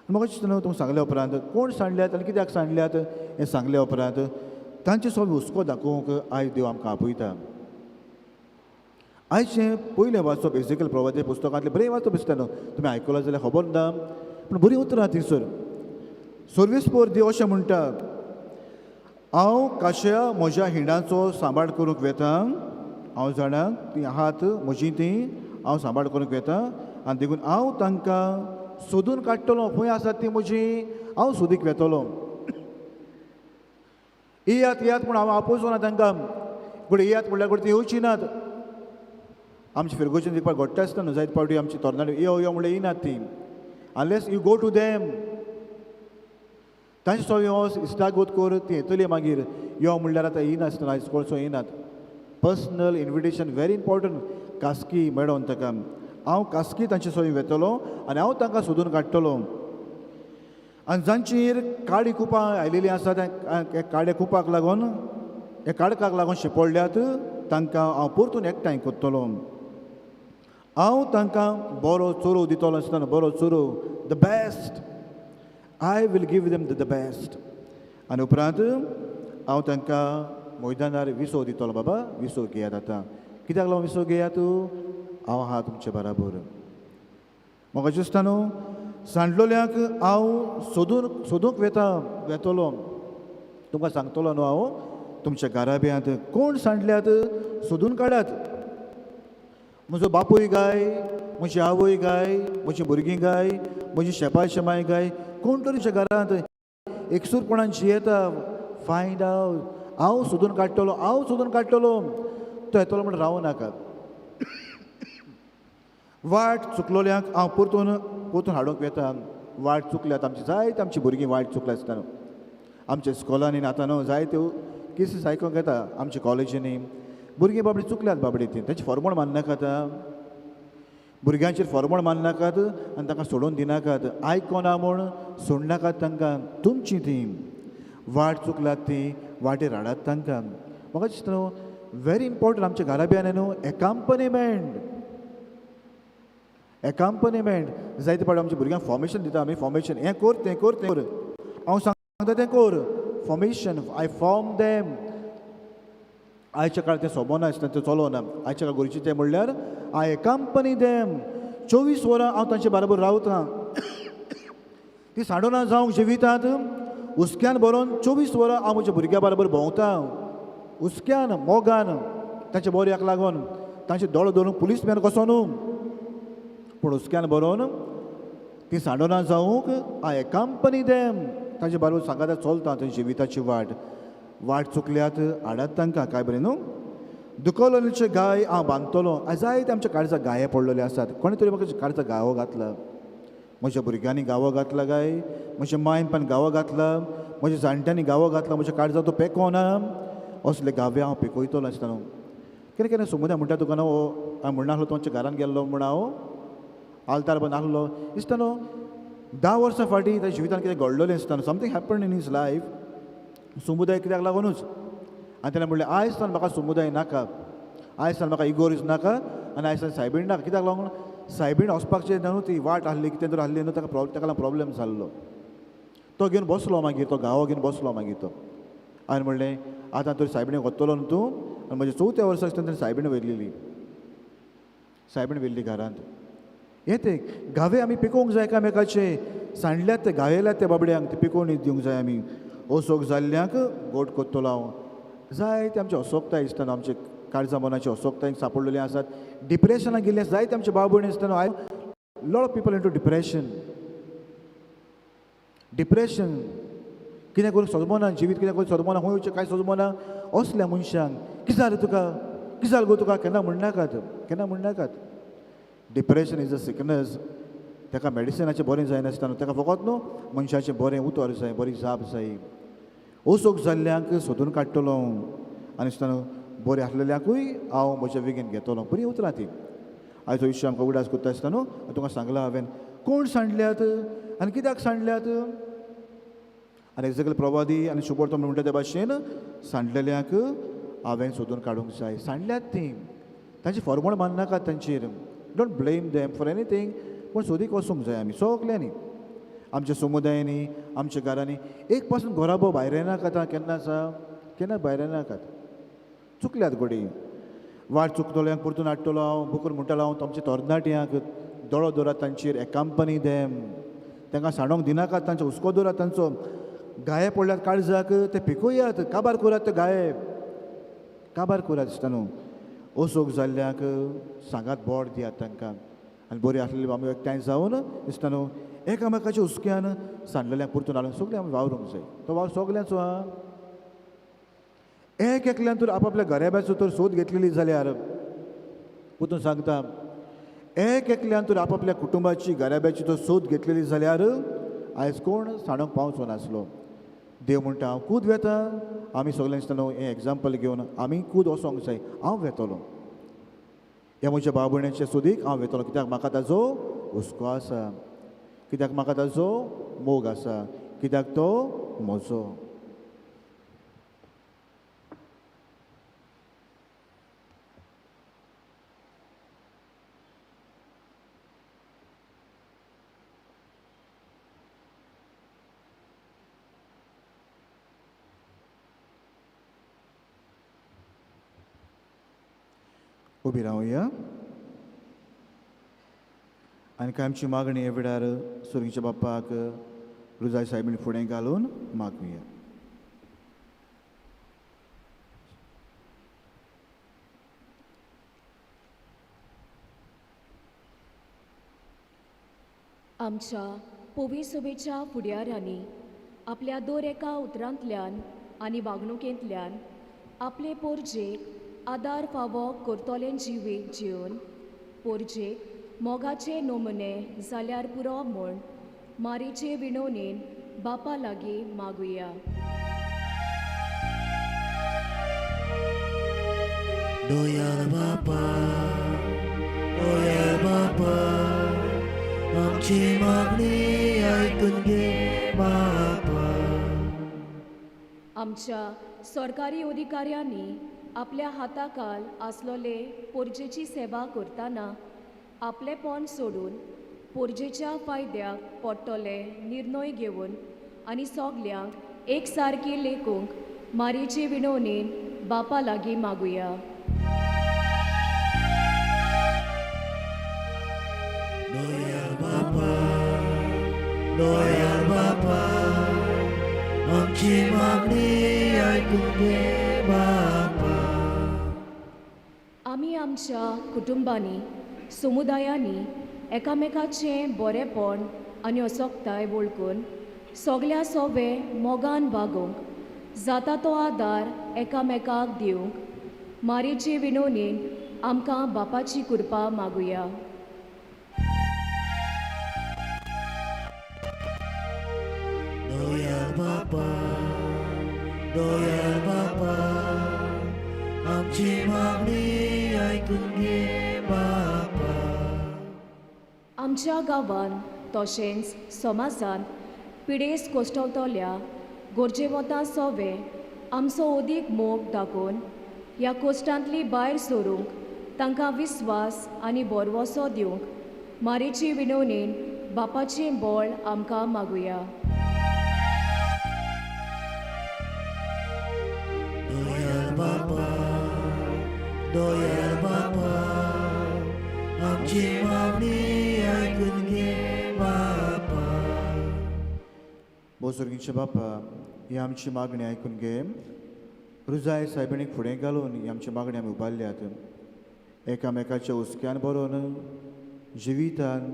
[SPEAKER 2] म्हाका दिसता न्हू तुमकां सांगल्या उपरांत कोण सांडल्यात आनी कित्याक सांडल्यात हें सांगल्या उपरांत तांचे सगळे हुस्को दाखोवंक आयज देव आमकां आपयता. आयचें पयलें वाचप एझेकियल प्रवादी पुस्तकांतलें बरें वाचप दिसता न्हू, तुमी आयकलां जाल्यार खबर ना, पूण बरीं उतरां थंयसर. सर्वेस्पर देव अशें म्हणटा, हांव काश्या म्हज्या हिंडाचो सांबाळ करूंक वेता, हांव जाणा तीं आहात म्हजीं, तीं हांव सांबाळ करूंक वेता, आनी देखून हांव तांकां सोदून काडटलो, खंय आसात तीं म्हजीं हांव सोदीक वेतलो. येयात येयात म्हूण हांव आपोवचो ना तांकां, पूण येयात म्हणल्यार कोण तीं येवचीं नात. आमचे फिरगोचेन एक फावट घडटा आसतना न्हू, जायते फावटी आमची तरणाटी यो यो म्हणल्यार येयनात ती, unless you go to them. तांचे सो यो इश्टागत कर, ती येतली मागीर. यो म्हणल्यार आतां येयनासतना आयज कोण सो येयनात. पर्सनल इन्विटेशन व्हेरी इम्पॉर्टंट, कास्की मेळोन ताका हांव कास्की तांचे सोय वेतलो आनी हांव तांकां सोदून काडटलो. आनी जांचेर काळी कुपां आयलेलीं आसा, त्या काळ्या कुपाक लागून, ह्या काळखाक लागून शिंपडल्यात, तांकां हांव परतून एकठांय करतलो. हांव तांकां बरो चोरो दितलो आसतना, बरो चोरो, the best, I will give them the best. आनी उपरांत हांव तांकां मैदानार विसव दितलो, बाबा विसव घेयात आतां. कित्याक लागून विसव घेयात? हांव आहा तुमचे बराबर. म्हाका दिसता न्हू सांडलोल्यांक हांव सोदून सोदूंक वेता वेतलो. तुमकां सांगतलो न्हू हांव, तुमच्या घराब्यांत कोण सांडल्यात सोदून काडात. म्हजो बापूय गाय, म्हजी आवय गाय, म्हजी भुरगीं गाय, म्हजी शेपाय शेमाय गाय, कोण तरी घरांत एकसूरपणान जियेता, फायंड आवट. हांव सोदून काडटलो, हांव सोदून काडटलो. तो येतलो म्हण रावूं नाका. वाट चुकलोल्यांक हांव परतून परतून हाडूंक वेता. वाट चुकल्यात आमची जायते आमची भुरगीं वाट चुकल्या आसतना आमच्या स्कॉलांनी आतां न्हू जायत्यो केसीस आयकूंक येता. आमच्या कॉलेजींनी भुरगीं बाबडी चुकल्यात बाबडी ती, तांची फॉर्मल माननाकात, भुरग्यांचेर फॉर्मल माननाकात आनी तांकां सोडून दिनाकात. आयकोना म्हूण सोडनाकात तांकां. तुमची ती वाट चुकल्यात ती वाटेर हाडात तांकां. म्हाका दिसता न्हू व्हेरी इम्पॉर्टंट आमच्या घराब्यान न्हू एकाम्पनिमेंट, एकाम्पनिमेंट. जायते फावटी आमच्या भुरग्यांक फॉर्मेशन दिता आमी, फॉर्मेशन हें कर तें कर तें कर. हांव सांगता तें कोर. Formation, I form them. आयच्या काळार तें सोबना आसता, तें चलोना. आयच्या काळार गरजेचें तें म्हणल्यार I company them. 24 वरां हांव तांचे बरोबर रावतां. ती सांडोना जावंक जिवितांत हुस्क्यान भरोन 24 वरां हांव म्हज्या भुरग्यां बरोबर भोंवता, हुस्क्यान मोगान तांच्या बोऱ्याक लागून, तांचे दोळे धरून पुलीसमॅन कसो न्हू, पूण हुस्क्यान भरोन ती सांडोना जावंक I company them. तांचे बरोबर सांगाता चलता थंय जिविताची वाट. वाट चुकल्यात हाडात तांकां, काय बरें न्हू. दुखवलेचे गाय हांव बांदतलो. आयज जायते आमच्या काळजा गाये पडलेले आसात. कोणे तरी म्हाका काळजा गावो घातला, म्हज्या भुरग्यांनी गावो घातला गाय, म्हज्या मायन पण गावो घातला, म्हज्या जाणट्यांनी गावो घातला, म्हज्या काळजा तो पेको ना. असले गावे हांव पेकयतलो आसता न्हू. केन्ना केन्ना समुदाय म्हणटा तुका न्हू, हांव म्हणना आसलो तुमच्या घरान गेल्लो म्हूण, हांव आल्तार पण आसलो दिसता न्हू. 10 वर्सां फाटीं ताच्या जिवितान कितें घडलेलें आसता न्हू, something happen in his life. समुदाय कित्याक लागुनूच. आनी तेणें म्हणलें आयज सावन म्हाका समुदाय नाका, आयज सावन म्हाका इगोर्ज नाका, आनी आयज सावन सायबीण नाका. कित्याक लागून सायबीण वचपाचें न्हू, ती वाट आसली कितें तर आसली न्हू, ताका ताका लागून प्रॉब्लेम जाल्लो. तो घेवन बसलो मागीर, तो गांवो घेवन बसलो मागीर तो. हांवें म्हणलें आतां तूं सायबिणीक वतलो न्हू तूं. आनी म्हज्या 4थ्या वर्सा आसतना ताणें सायबीण व्हेल्ली, सायबीण व्हेल्ली घरांत. हें तें गावे आमी पिकोवंक जाय एकामेकाचे. सांडल्यात ते गायल्यात त्या बाबड्यांक ते पिकोवन दिवंक जाय आमी. असोक जाल्ल्यांक गोट कोत्तलो हांव. जायते आमचे असोकताय आसतना, आमचे काळजा मनाचे असोकताय सापडलेले आसात. डिप्रेशनाक गेल्ले जायते आमचे भाव भयणी आसतना. I lot of people into depression. Depression कितें करूंक सोदमना, जिवीत कितें करूंक सोदमना, खंय वचचें कांय सोदमना. असल्या मनशांक कितें जालें तुका, कितें जालें गो तुका, केन्ना म्हणनाकात, केन्ना म्हणनाकात. Depression is a sickness. ताका मेडिसिनाचें बरें जायनासतना ताका फकत न्हू मनशाचें बरें उतर जाय, बरी जाप जाय. असोक जाल्ल्यांक सोदून काडटलो आनी आसतना बरें आसलेल्यांकूय हांव म्हज्या वेगेन घेतलो. बरीं उतरां ती. आयचो विशय आमकां उगडास करता आसतना न्हू तुका सांगलां हांवें कोण सांडल्यात आनी कित्याक सांडल्यात. आनी एग्जॅक्टली प्रवादी आनी शुभोर्तो म्हणटा त्या भाशेन सांडलेल्यांक हांवें सोदून काडूंक जाय. सांडल्यात तीं, तांची फॉर्मल माननाकात तांचेर. Don't blame them for anything. पूण सोदीक वचूंक जाय आमी सगल्यांनी, आमच्या समुदायांनी, आमच्या घरांनी. एक पासून घराबो भायर येनाकात केन्ना आसा, केन्ना भायर येनाकात. चुकल्यात घोडी वाट चुकतल्यांक परतून हाडटलो हांव. बुकूर म्हणटलो हांव तुमच्या तरणाट्यांक दोळो दवरात तांचेर, एकांपनी देम. तांकां सांडोंक दिनाकात, तांचो हुस्को दवरात तांचो. गाये पडल्यात काळजाक ते पिकोयात, काबार करात ते गाये, काबार करात दिसता न्हू. असोक जाल्ल्यांक सांगात बोट दियात तांकां. आनी बरी आसलेली आमी एकठांय जावन दिसता न्हू एकामेकाच्या हुस्क्यान सांडलेल्यांक परतून हाडून सगळें आमी वावरूंक जाय. तो वावर सगल्यांचो आहा. एक एकल्यान तर आपापल्या घराब्याचो तर सोद घेतलेली जाल्यार परतून सांगता, एक एकल्यान तर आपापल्या कुटुंबाची घराब्याची तर सोद घेतलेली जाल्यार आयज कोण सांडोंक पावचो नासलो. देव म्हणटा हांव कूद वेता. आमी सगळ्यांनी दिसता न्हू हें एग्जाम्पल घेवन आमी कूद वचोंक जाय. हांव वेतलो ह्या म्हज्या भाव भयणीच्या सोदीक हांव वेतलो, कित्याक म्हाका ताजो हुस्को आसा, कित्याक म्हाका ताजो मोग आसा, कित्याक तो म्हजो. उबी रावया आनी कांय आमची मागणी ह्या वेळार सुर्गीच्या बाप्पाक रुजाय सायबीण फुडें घालून मागुया.
[SPEAKER 5] आमच्या पोविसभेच्या फुडाऱ्यांनी आपल्या दर एका उतरांतल्यान आनी वागणुकेंतल्यान आपले पोरजेक आदार फावो करतले जिवीत जिवन पोरजेक मोगाचे नमुने जाल्यार पुरो म्हूण मारीचे विणवणेन बापा लागीं मागुया.
[SPEAKER 3] दयाळ बापा, दयाळ बापा, आमची मागणी आयकून घे बापा.
[SPEAKER 5] आमच्या सरकारी अधिकाऱ्यांनी आपल्या हाताखाल आसलोले पोरजेची सेवा करतना आपलेपण सोडून पोरजेच्या फायद्याक पडटले निर्णय घेवन आनी सगल्यांक एक सारकी लेखूंक मारीचे विणवणेन बापा लागीं मागुया.
[SPEAKER 3] दयाळ बापा, दयाळ बापा, आमची मागणी आयकून घे बापा.
[SPEAKER 5] आमी आमच्या कुटुंबांनी, समुदायांनी एकामेकाचें बरेंपण आनी असोकताय वळखून सगल्या सोवे मोगान वागोवंक जाता तो आदार एकामेकाक दिवंक मारीचे विणवणेन आमकां बापाची कृपा मागुया.
[SPEAKER 3] दयाळ बापा, दयाळ बापा, आमची मागणी आयकून घे बापा.
[SPEAKER 5] आमच्या गांवान तशेंच समाजांत पिडेस कोश्टवतल्या गरजेवंता सोवे आमचो अदीक मोग दाखोवन ह्या कोश्टांतली भायर सरूंक तांकां विस्वास आनी भरवंसो दिवंक मारीची विणवणेन बापाचें बळ आमकां मागुया.
[SPEAKER 3] दयाळ बापा, दयाळ बापा, आमची मागणी आयकून घे बापा.
[SPEAKER 2] बोसर्गींचे बापा, ही आमची मागणी आयकून घे. रुजाय सायबिणीक फुडें घालून ही आमची मागणी आमी उबारल्यात. एकामेकाच्या हुस्क्यान बरोवन जिवितान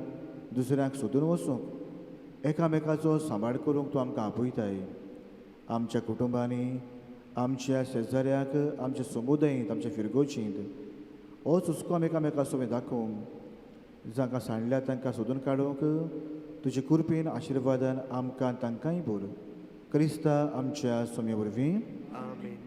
[SPEAKER 2] दुसऱ्यांक सोदून वचूंक, एकामेकाचो सांबाळ करूंक तूं आमकां आपयताय. आमच्या कुटुंबांनी, आमच्या शेजाऱ्याक, आमच्या समुदायेंत, आमच्या फिरगोचींत होच हुस्को आमी एकामेका सोबें दाखोवंक, जांकां सांडल्या तांकां सोदून काडूंक तुजे कृपेन आशिर्वादान आमकां तांकांय भर. क्रिस्ता आमच्या सोम्या वरवीं.
[SPEAKER 7] आमेन.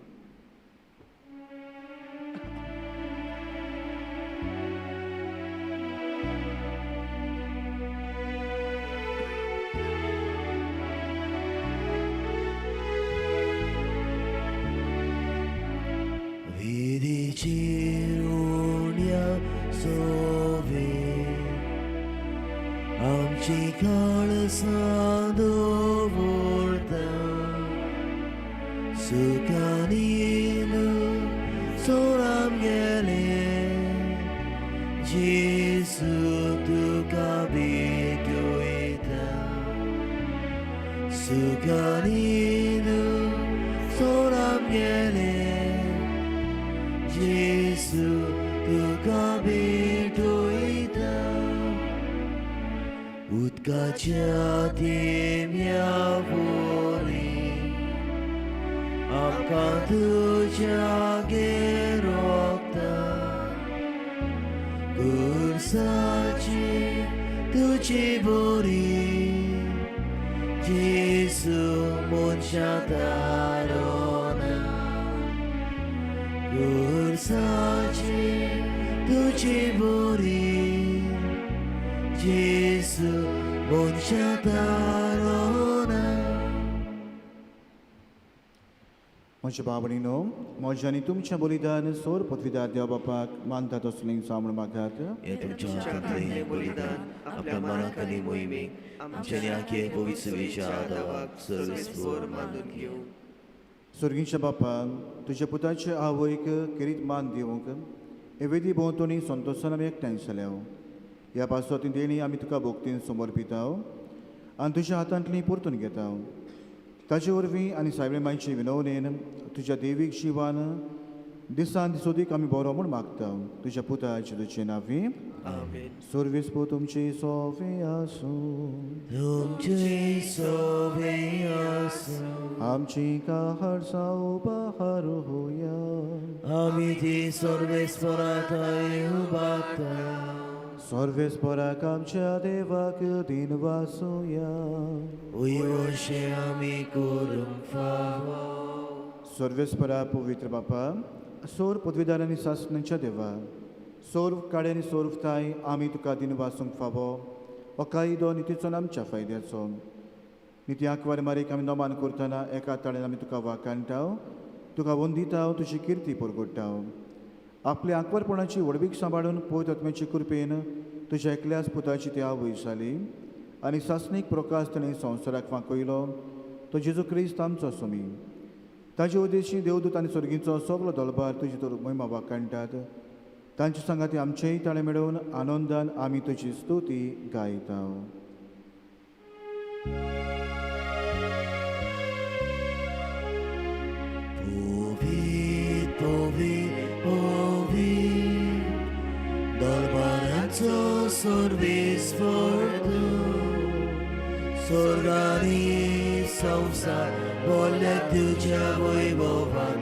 [SPEAKER 3] विधीची उण्या सोवे आमची काळसां दवरता, सुखानी सोराम गेले जेसू तुका भेटयता, सुखानी सोराम गेले जेसू तुका भेटयता. उदकाच्या थेंब्या वरी आमकां तुज्या गेरोकता, कुर्साची तुजी बरी जेसू मनशा तारोना, कुर्साची तुजी बरी जेसू मनशा तारोना.
[SPEAKER 2] म्हज्या बाबणीनो, म्हज्या आनी तुमच्या बलिदान सोर पृथ्वीदार देव बापाक मानता तसलें जावं म्हूण मागात.
[SPEAKER 3] हे तुमच्या हातांतलें बलिदान आपल्या मनाक आनी मोहिमेक आमच्या न्याके पवित्र सभेच्या आदावाक सर्वेस्पोर मानून घेवं.
[SPEAKER 2] स्वर्गीच्या बापान तुज्या पुताचे आवयक खेरीत मान दिवंक हे वेदी भोंवतणी संतोशान आमी एकठांय जाल्या. ह्या पासत ती देणी आमी तुका भोक्तीन समर्पिताव आनी तुज्या हातांतली परतून घेता. ताचे वरवीं आनी सायबे मायचे विनवणेन तुज्या देवीक शिवान दिसान दिसोदीक आमी बरो म्हूण मागता. तुज्या पुताचे तुजे नांवी.
[SPEAKER 7] आमेन.
[SPEAKER 2] सर्वीस पो तुमची सोफी आसूं.
[SPEAKER 3] तुमचे सोबे आसूं.
[SPEAKER 2] आमची काहर उपहार होया.
[SPEAKER 3] आमी ती सर्वेस्पराथाय उबारता.
[SPEAKER 2] सर्वेस्पराक आमच्या देवाक दिन वासुया.
[SPEAKER 3] उयोशे आमी करूंक फावो.
[SPEAKER 2] सर्वेस्परा पवित्र बापा, सोर पदवीदार आनी सासणांच्या देवा, सोर काडे आनी सोरताय आमी तुका दिन वासूंक फावो हो कायदो नितीचो आमच्या फायद्याचो. निती आंकवार मारीक आमी नमान करतना एका ताळ्यान आमी तुका वाकाणटाव, तुका वंदिताव, तुजी किर्ती परगोडटाव. आपल्या आंकवारपणाची व्हडवीक सांबाळून पवित्र आत्म्याचे कृपेन तुज्या एकल्याच पुताची ती आवय जाली आनी सासणीक प्रकाश ताणें संवसाराक फांकयलो. तो जेजू क्रिस्त आमचो सोमी. ताजे उद्देशी देवदूत आनी स्वर्गींचो सगलो दलबार तुजी तर महिमा वाखाणटात. तांचे सांगाती आमचेय ताळे मेळोवन आनंदान आमी तुजी स्तुती गायता.
[SPEAKER 3] पवित्र पवित्र पवित्र दरबाराचो सर्वेस्पर तूं, स्वर्गानी संवसार बोल्ल्या तुज्या वैभवान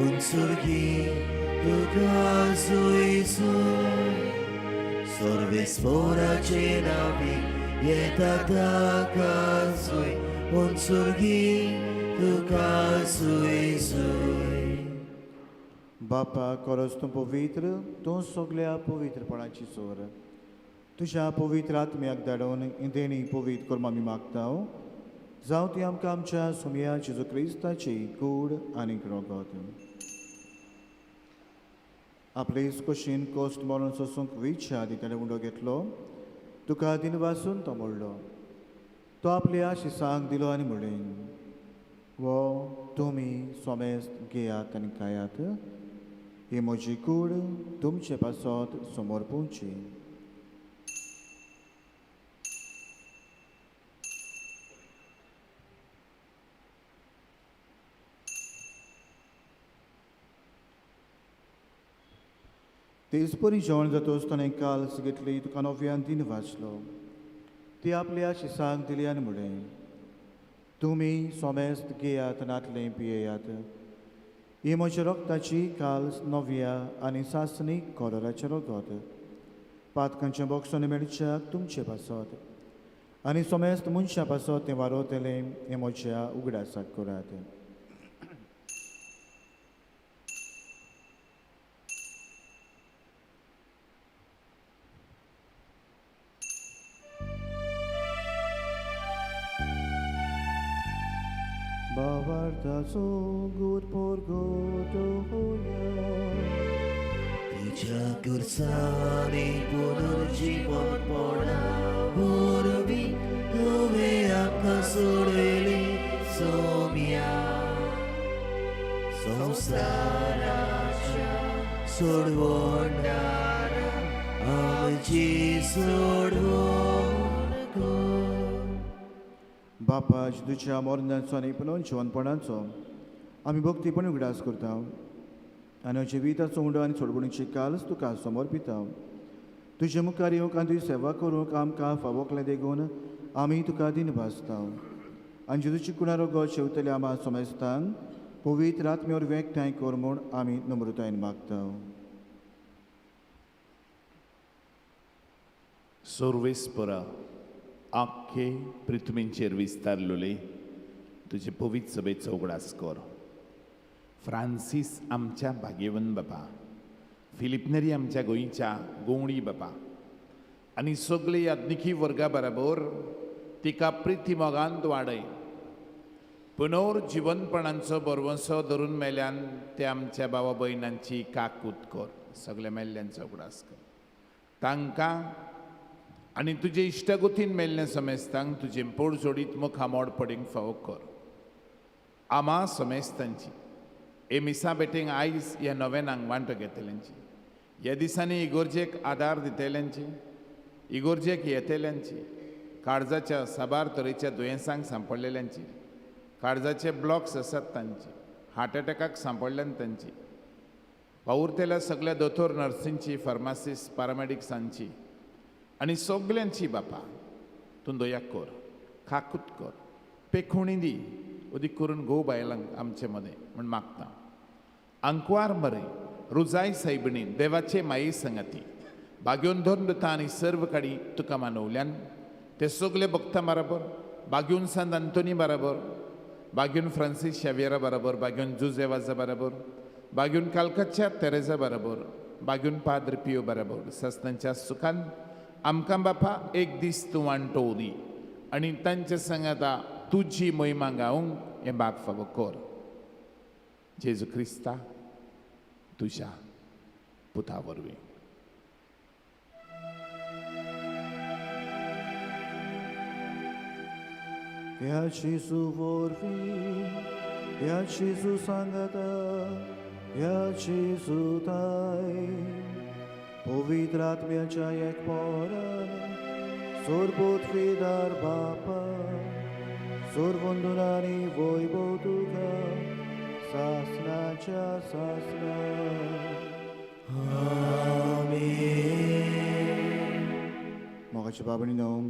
[SPEAKER 3] उंचुर्गी तुका सुयसूय. सर्वेस्पराचे नांवी येता ताका सुय उंचुर्गी तुका सुयसूय.
[SPEAKER 2] बापा खरोच तूं पवित्र, तूं सगल्या पवित्रपणाची सोर. तुज्या पवित्र आत्म्याक धाडून देणी पवित्र करून आमी मागता, जावं ती आमकां आमच्या सोमया जेजू क्रिस्ताची कूड आनी रगत. आपले कशीन कोश्ट मरण सोसूंक विच्छा आदी ताणें उंडो घेतलो, तुका दिनवासून तो मोडलो, तो आपल्या शिसांक दिलो आनी म्हणलें, वो तुमी सोमेस्त घेयात आनी खायात, ही म्हजी कूड तुमचे पासत समोर पोवची. तेच परी जेवण जातच ताणें काल्स घेतली, तुका नव्यान दिन वाचलो, ती आपल्या शिसांक दिली आनी म्हणलें, तुमी सोमेस्त घेयात नातलें पियेयात, ही म्हज्या रक्ताची काल्स नव्या आनी सासणीक कोलराचें रगत, पातकांचें बोगसण मेळच्याक तुमचे पासत आनी सोमेस्त मनशां पासत तें वारोवतलें हें म्हज्या उगडासाक करात. भावार्थाचो गुर पोरगोटोया
[SPEAKER 3] तुज्या कुर्सांनी पुनर्जीवनपणा वरवीं तुवें आमकां सोडयली सोम्या, संवसाराच्या सोडवणारा आमची सोडवण कर.
[SPEAKER 2] बापा तुज्या मरणाचो आनी पुनर्जिवनपणाचो आमी भक्तीपणी उगडास करता आनी जिविताचो उंडो आनी सोडवणीची कालच तुका समर्पिता. तुजे मुखार येवंक आनी तुजी सेवा करूंक आमकां फावोकलें देखून आमी तुका दिन भासता. आनी जेजूची कुणा रोगो शेवतले आमा समेस्तांक पवित्र आत्म्या वरवीं एकठांय कर म्हूण आमी नम्रतायेन मागता.
[SPEAKER 1] सर्वेस्परा आख्खे पृथ्वीचेर विस्तारलेले तुजे पवित्र सभेचो उगडास कर. फ्रांसीस आमच्या भाग्यवंत बापा, फिलिपनेरी आमच्या गोंयच्या गोवणी बापा आनी सगळे याज्ञिकी वर्गा बराबर तिका प्रिती मोगांत वाडय. पुनर्जिवनपणांचो बरवंसो धरून मेल्यान ते आमच्या बाबा भयणांची काकूत कर. सगल्या मेल्ल्यांचो उगडास कर तांकां आनी तुजे इश्टागोतीन मेल्ल्या समेस्तांक तुजें पोड जोडीत मुखामोड पडींग फावो कर. आमा समेस्तांची हे मिसा बेटींग आयज ह्या नव्यानांक वांटो घेतल्यांची, ह्या दिसांनी इगोर्जेक आदार दितल्यांची, इगोर्जेक येतल्यांची, काळजाच्या साबार तरेच्या दुयेंसांक सांपडलेल्यांची, काळजाचे ब्लॉक्स आसात तांची, हार्ट एटॅकाक सांपडल्यान तांची, वावुरतल्या सगल्या दोतोर नर्सींची, फार्मासिस्ट, पॅरामेडिक्सांची आनी सगल्यांची बापा तूं दया कर, खाकूत कर, पेखुणी दी, अदीक करून घोव बायलांक आमचे मदें म्हूण मागता. आंकवार मरे रुजाय सायबिणी देवाचे माये संगाती बागेवन धरून दिता आनी सर्व काडी तुका मानवल्यान ते सगले भक्ता बराबर, बागेवन सांत अंतोनी बराबर, बागेवन फ्रांसीस शावियरा बराबर, बागेवन जुजे वाजा बराबर, बागेवन कालकतच्या तेरेजा बराबर, बागेवन पाद्र पियो बराबर सस्तांच्या सुखान आमकां बापा एक दीस तूं वांटो दी आनी तांचे संगाता तुजी महिमा गावंक हें भाग फावो कर. जेजू क्रिस्ता तुज्या पुता वरवीं.
[SPEAKER 2] ह्या जेजू वरवीं, ह्या जेजू सांगाता, ह्या जेजू ताय, पवित्र आत्म्याच्या एकपरान, सोरबोत फिदार बापा, सोरवंदुरांनी वैभव तुका सासनाच्या सासना. मोगाच्या बाबणी न्हू,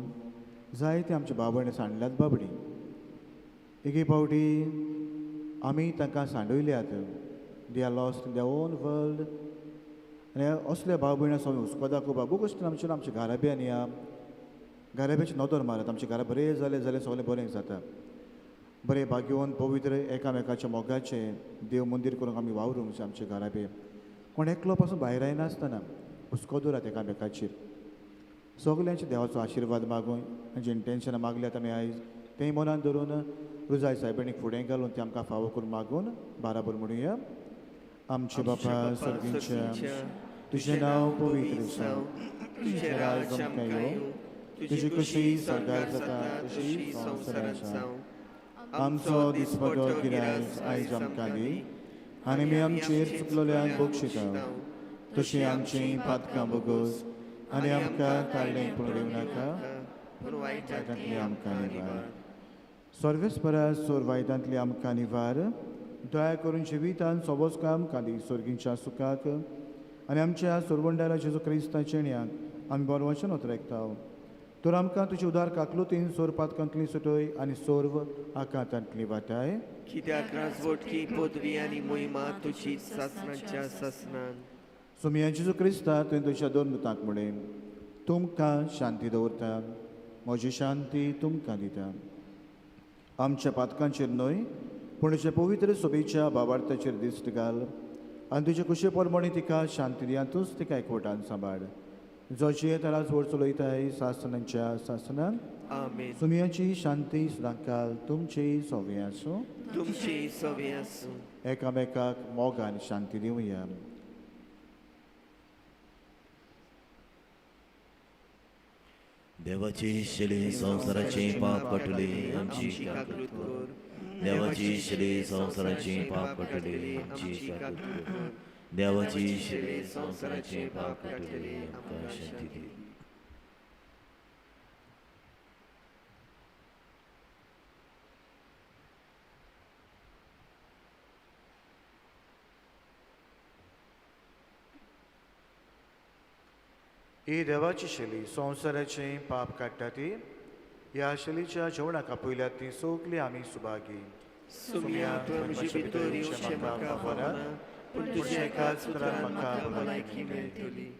[SPEAKER 2] जायते आमच्या बाबणे सांडल्यात बाबडी. एके फावटी आमी तांकां सांडयल्यात. They are lost in their own world. आनी असल्या भाव भयणां आमी हुस्को दाखोवपाक खूब कश्ट. आमच्या आमच्या घराब्यान ह्या घराब्याची नदर मारत आमच्या घरा बरें जालें जाल्यार सगळें बरें जाता. बरें भाग्यवन पवित्र एकामेकाच्या मोगाचें देव मंदीर करूंक आमी वावरूंक जाय. आमचे घराबे कोण एकलो पासून भायर येनासतना हुस्को दवरात एकामेकाचेर. सगल्यांचे देवाचो आशिर्वाद मागून आनी जे इंटेन्शनां मागल्यात आमी आयज तें मनान धरून रुजाय सायबिणीक फुडें घालून तें आमकां फावो करून मागून बाराबर म्हणुया. आमचे बापा सर्गींच्या, तुजें नांव पवित्र जावं, तुजें राज आमकां येवं, तुजी खुशी सर्गार जाता तशी संवसारांत जावं. आमचो दिसपटो गिरास आयज आमकां दी आनी आमी आमचेर चुकलोल्यांक बक्षिता तशी आमचीं पातकां बोगस आनी आमकां काडलें पळोवं नाका,
[SPEAKER 7] पूण
[SPEAKER 2] वायटांतली आमकां निवार. सर्वेस्परा सोर वायटांतली आमकां निवार. दया करून जिवितान सोबोच काम काली सोर्गींच्या सुखाक आनी आमच्या सोरवंडारा जेजू क्रिस्ताच्या ण्याक आमी बरवचन उतरेकता. तर आमकां तुजी उदार काकलुतीन सोर पातकांतली सुटय आनी सोर्व आकांतांतली वाटाय.
[SPEAKER 7] कित्याक राजवटकी पदवी आनी मोहिमा तुजी सासनाच्या सासनान.
[SPEAKER 2] सोमया जेजू क्रिस्ता, तुवें तुज्या दोन दुतांक म्हणलें, तुमकां शांती दवरता, म्हजी शांती तुमकां दिता. आमच्या पातकांचेर न्हय पूण तुज्या पवित्र सोबेच्या बाबार्थाचेर दिश्ट घाल आनी तुजे कुशे प्रमाणे तिका शांती दी आनी तूंच तिका एकवटान सांबाळ, जो जियेता राजवट चलयताय सासनांच्या सासनान.
[SPEAKER 7] आमेन.
[SPEAKER 2] सुमयाची शांती सदांकाल तुमची सोवे आसूं.
[SPEAKER 7] तुमची सवी आसूं.
[SPEAKER 2] एकामेकाक मोगान शांती दिवया.
[SPEAKER 3] देवाची शली संवसाराची पाप काडटली आमची
[SPEAKER 7] काकलूत कर.
[SPEAKER 3] देवाची शली संवसाराची पाप काडटली आमची काकलूत कर. देवाची शली संवसाराची पाप काडटली आमकां शांती दी.
[SPEAKER 2] ही देवाची शैली संवसाराचें पाप काडटा ती. ह्या शैलीच्या जेवणाक आपयल्यात ती सगळीं आमी सुभागी.
[SPEAKER 7] सुमया, तूं म्हजे भितर येवचें म्हाका फावना, पूण तुज्या एकाच उतरान म्हाका भलायकी मेळटली.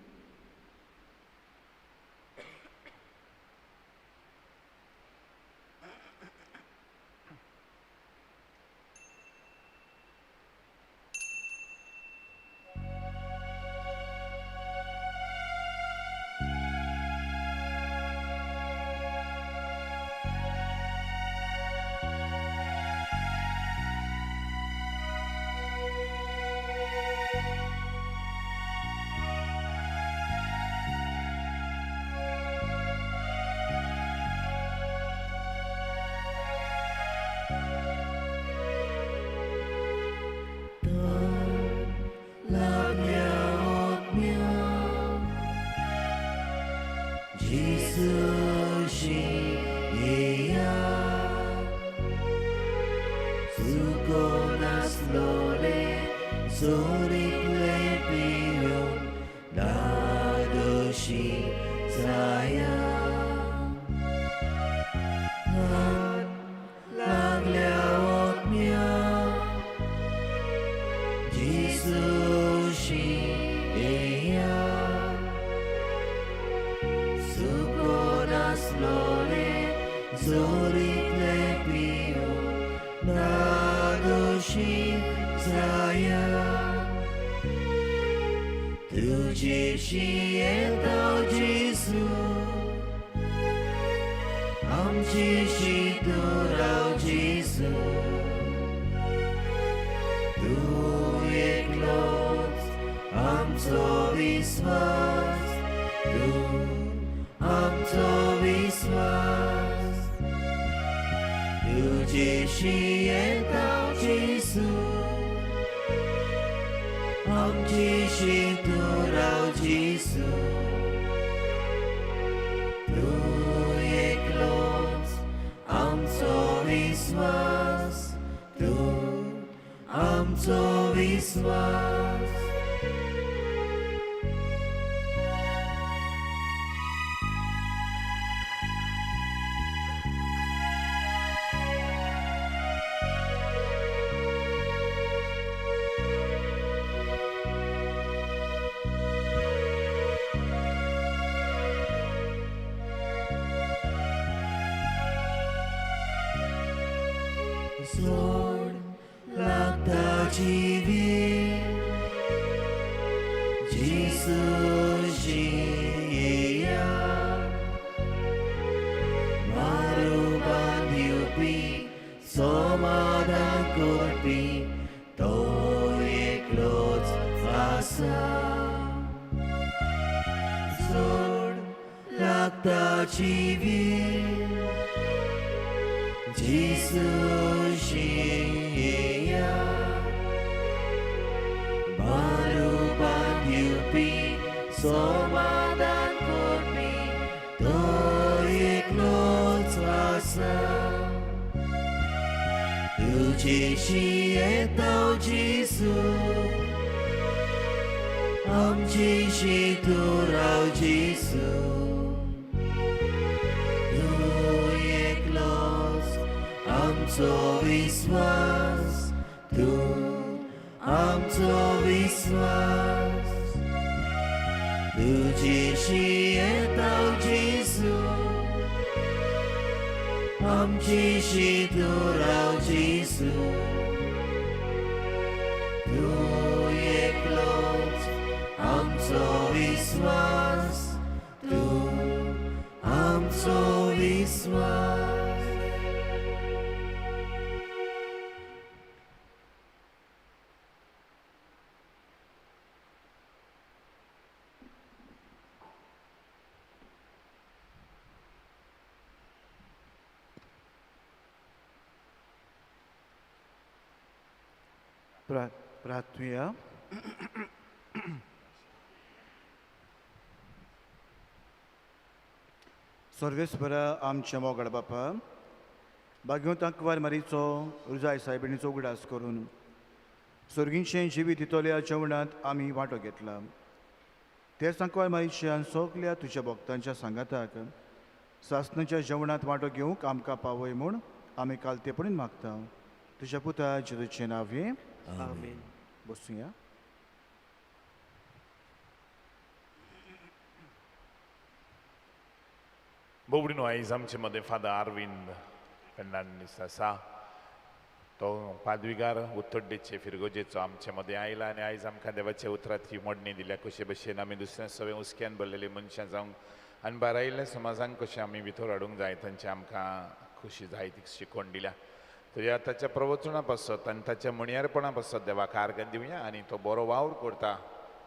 [SPEAKER 3] तुजेशी येता जेजू, आमचेशी तूं राव जेजू. तूं एकलोच आमचो विस्वास, तूं आमचो विस्वास. जोड लागता जिवीत जेजूशी येया, मारुबान दिवपी समाधान करपी तो एकलोच आसा. जोड लागता जिवीत जेजूशी येया, मारुबान दिवपी समाधान करपी तो एकलोच आसा. तुजेशी येता जेजू, आमचेशी तूं राव जेजू. तूं एकलोच आमचो विस्वास, तूं आमचो विस्वास. तुजेशी येता जेजू, आमचेशी तूं राव जेजू. तूं एकलोच आमचो विस्वास, तूं आमचो विस्वास.
[SPEAKER 2] प्रार्थुया. सर्वेस्परा आमच्या मोगाळ बापा, भाग्यवंत आंकवार मारीचो रुजाय सायबिणीचो उगडास करून सर्गींचें जिवीत दितल्या जेवणांत आमी वांटो घेतला. तेच आंकवार मारीच्या सगल्या तुज्या भक्तांच्या सांगाताक सासणाच्या जेवणांत वांटो घेवंक आमकां पावय म्हूण आमी कालतेपणीन मागता. तुज्या पुता जेजूचें नांव हें.
[SPEAKER 7] आमेन.
[SPEAKER 2] बसुया.
[SPEAKER 1] बोबडीनो, आयज आमचे मदें फादर आरविंद फेर्नांडीस आसा. तो पादविगार उत्तड्डेचे फिरगोजेचो आमचे मदें आयला आनी आयज आमकां देवाच्या उतरांत ही मोडणी दिल्या, कशे भशेन आमी दुसऱ्या सगळें हुस्क्यान भरलेले मनशां जावंक आनी बारायल्ल्या समाजांक कशें आमी भितर हाडूंक जाय तांची आमकां खुशी जाय ती शिकवण दिल्या. तर ह्या ताच्या प्रवचना पासत आनी ताच्या म्हणयारपणा पासत देवाक आर्गां दिवया. आनी तो बरो वावर करता,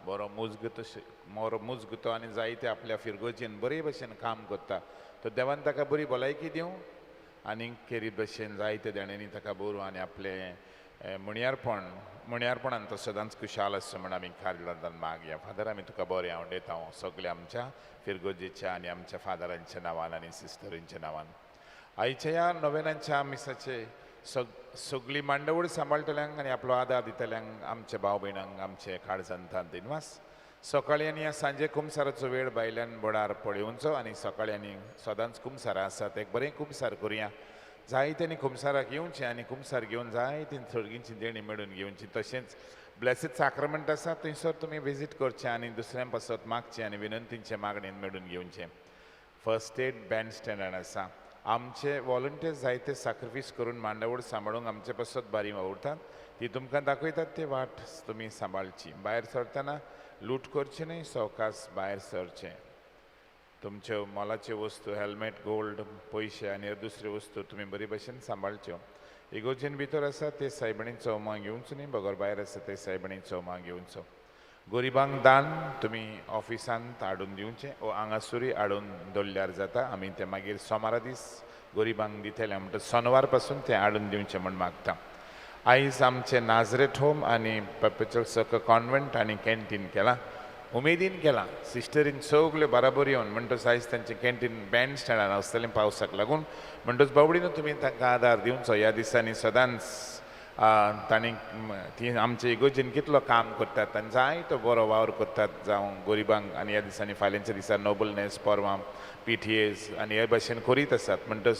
[SPEAKER 1] बरो मुजगतो, बरो मुजगतो आनी जायते आपल्या फिरगोजेन बरे भशेन काम करता. तर देवान ताका बरी भलायकी दिवं आनी खेरीत भशेन जायते देण्यांनी ताका बरोवं आनी आपलें म्हणयारपणान तो सदांच खुशाल आसचो म्हण आमी खारलांतान मागया. फादर, आमी तुका बरें आवडयता सगळ्या आमच्या फिरगोजेच्या आनी आमच्या फादरांच्या नांवान आनी सिस्टरींच्या नांवान. आयच्या ह्या नोवेनांच्या मिसाचे सगळी मांडवळ सांबाळटल्यांक आनी आपलो आदार दितल्यांक आमच्या भाव भयणांक आमचे काळजांतान दिनवास. सकाळी आनी सांजे कुमसाराचो वेळ भायल्यान बोडार पळोवचो आनी सकाळी आनी सदांच कुमसारां आसात, एक बरें कुमसार करुया. जायत्यांनी कुमसाराक येवचें आनी कुमसार घेवन जायतीं सर्गींची देणी मेळून घेवची. तशेंच ब्लेसीड साक्रमेंट आसा थंयसर तुमी विजीट करचें आनी दुसऱ्यां पासत मागचें आनी विनंतींचे मागणेन मेळून घेवचें. फर्स्ट एड बँड स्टँडार आसा. आमचे वॉलंटियर्स जायते साक्रिफायस करून मांडावळ सांबाळूंक आमचे पासत बारी वावुरतात, ती तुमकां दाखयतात ती वाट तुमी सांबाळची. भायर सरतना लूट करची न्हय, सवकास भायर सरचें. तुमच्यो मोलाच्यो वस्तू, हेल्मेट, गोल्ड, पयशे आनी हेर दुसऱ्यो वस्तू तुमी बरे भशेन सांबाळच्यो. इगोर्जेन भितर आसा ते सायबणीचो उमांग घेवचो न्हय, बगर भायर आसा ते सायबणीचो उमांग घेवचो. गरिबांक दान तुमी ऑफिसांत हाडून दिवचें ओ हांगासरूय हाडून दवरल्यार जाता. आमी तें मागीर सोमारा दीस गरिबांक दितले म्हणटा सोनवार पासून तें हाडून दिवचें म्हूण मागता. आयज आमचें नाजरेथ होम आनी पर्पेच्युअल सर्कल कॉन्वेंट आनी कॅन्टीन केलां, उमेदीन केलां. सिस्टरीन सगल्यो बराबर येवन म्हणटच आयज तांचें कॅन्टीन बँड स्टँडार आसतलें पावसाक लागून. म्हणटच बावडीन तुमी तांकां आदार दिवचो. ह्या दिसांनी सदांच तांणी ती आमचे इगोर्जीन कितलो काम करतात आनी जायतो बरो वावर करतात जावं गरिबांक. आनी ह्या दिसांनी फाल्यांच्या दिसा नोबलनेस परवां PTAs आनी हे भाशेन करीत आसात. म्हणटच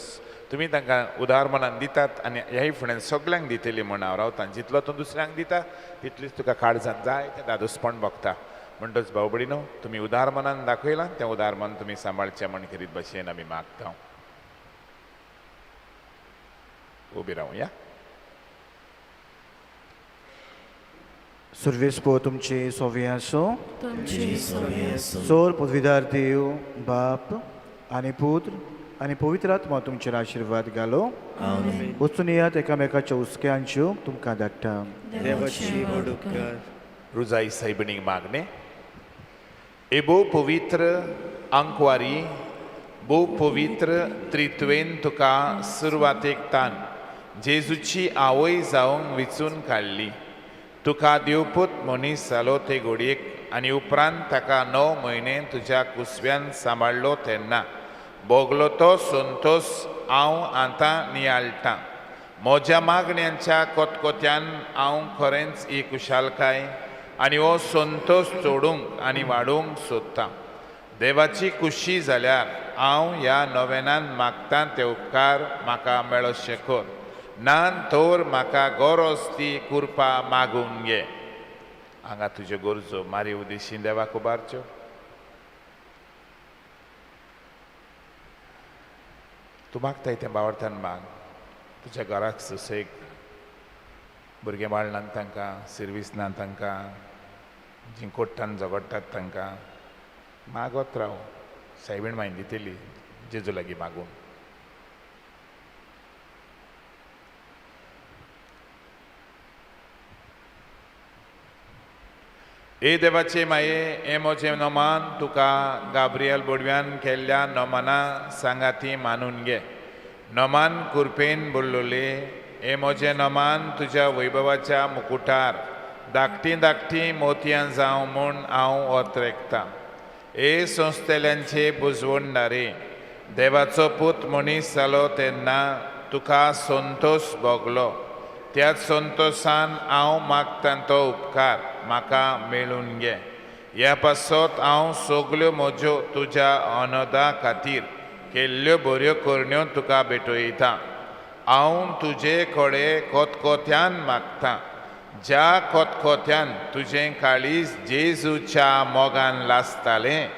[SPEAKER 1] तुमी तांकां उदार मनान दितात आनी ह्याय फुडें सगल्यांक दितली म्हूण हांव रावतां. जितलो तूं दुसऱ्यांक दिता तितलीच तुका काळजान जाय तें दादोसपण भोगता. म्हणटच भाव भयणीनो तुमी उदार मनान दाखयलां तें उदार मन तुमी सांबाळचें म्हूण खेरीत भाशेन आमी मागता. उबी रावया.
[SPEAKER 2] सुर्वेस पो तुमचे सोवे आसूं. सोर पदवीदार देव बाप आनी पुत्र आनी पवित्र आत्मा तुमचेर आशिर्वाद घालो. वचून येयात एकामेकाच्या हुस्क्यांच्यो तुमकां धाडटा.
[SPEAKER 7] देवाची व्हड उपकार.
[SPEAKER 1] रुजाई सायबिणीक मागणें. ए भोव पवित्र आंकवारी, भोव पवित्र त्रित्वेन तुका सुरवातेक तान जेजूची आवय जावंक विचून काडली. तुका देवपूत मनीस जालो ते घडयेक आनी उपरांत ताका 9 म्हयने तुज्या कुसव्यान सांबाळ्ळो तेन्ना भोगलो तो संतोस हांव आतां नियाळटां. म्हज्या मागण्यांच्या कोतकोत्यान हांव खरेंच ही खुशालकाय आनी हो संतोस चडूंक आनी वाडोवंक सोदतां. देवाची खुशी जाल्यार हांव ह्या नोवेनान मागतां ते उपकार म्हाका मेळोशें कर, ना तर म्हाका गरज ती कृपा मागून घे. हांगा तुज्यो गरजो मारी उदेशी देवाक उबारच्यो. तूं मागताय तें बावडतान माग. तुज्या घराक सुसेग, भुरगें बाळ ना तांकां, सिर्वीस ना तांकां, जीं कोट्टान झगडटात तांकां मागत राव. सायबीण मागीर दितली जेजू लागीं मागून. ए देवाचे माये, हे म्हजें नमान तुका गाब्रियल बोडव्यान केल्ल्या नमना सांगाती मानून घे. नमान कुरपेन बोल्लोले हे म्हजें नमान तुज्या वैभवाच्या मुकुटार धाकटी धाकटी मोतयां जावं म्हूण हांव ओतरेकतां. हे संस्थेल्यांचे बुजवणदारे, देवाचो पूत मनीस जालो तेन्ना तुका संतोस भोगलो. त्याच संतोसान हांव मागतां तो उपकार म्हाका मेळून घे. ह्या पासत हांव सगल्यो म्हज्यो तुज्या अनदा खातीर केल्ल्यो बऱ्यो करण्यो तुका भेटयतां. हांव तुजे कडेन कोतकोत्यान मागतां, ज्या कोतकोत्यान तुजें काळीज जेजूच्या मोगान लासतालें,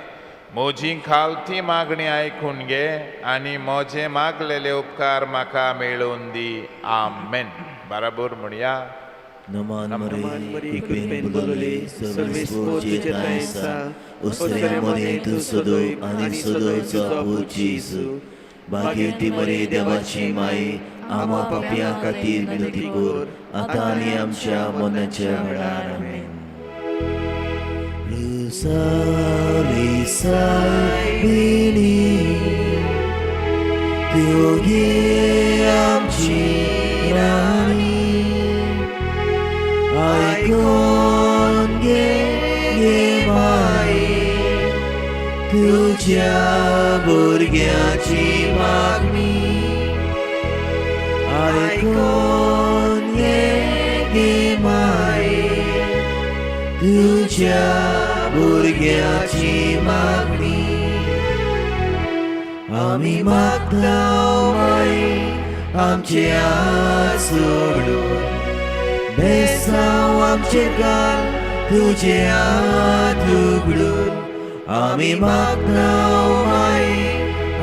[SPEAKER 1] म्हजी खालती मागणी आयकून घे आनी म्हजे मागलेले उपकार म्हाका मेळोवन दी. आमेन. बराबर म्हणया.
[SPEAKER 3] नमान मरे कृपेन बोलले सर्वेस्पोर तुजे ठांय आसा, उसऱ्या मदें तूं सदय आनी सदय तुजो पूत जेजू. भाग्यवती मरे देवाची माई, आमा पापयां खातीर विनंती कर आतां आनी आमच्या मनाच्या वेळार. आमेन. रुसाली सायबिणी तुगे आमची राणी, आयकून घे गे माये तुज्या भुरग्याची मागणी. आयकून घे गे माये तुज्या भुरग्याची मागणी. आमी मागता माये आमचे हात सोडून, बेसांव आमचेर घाल तुजे हात उगडून. आमी मागता माये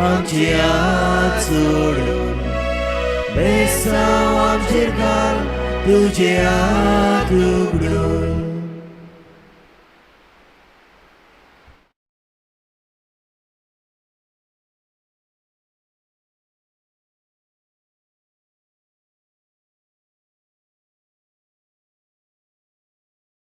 [SPEAKER 3] आमचे हात सोडून, बेसांव आमचेर घाल तुजे हात उगडून.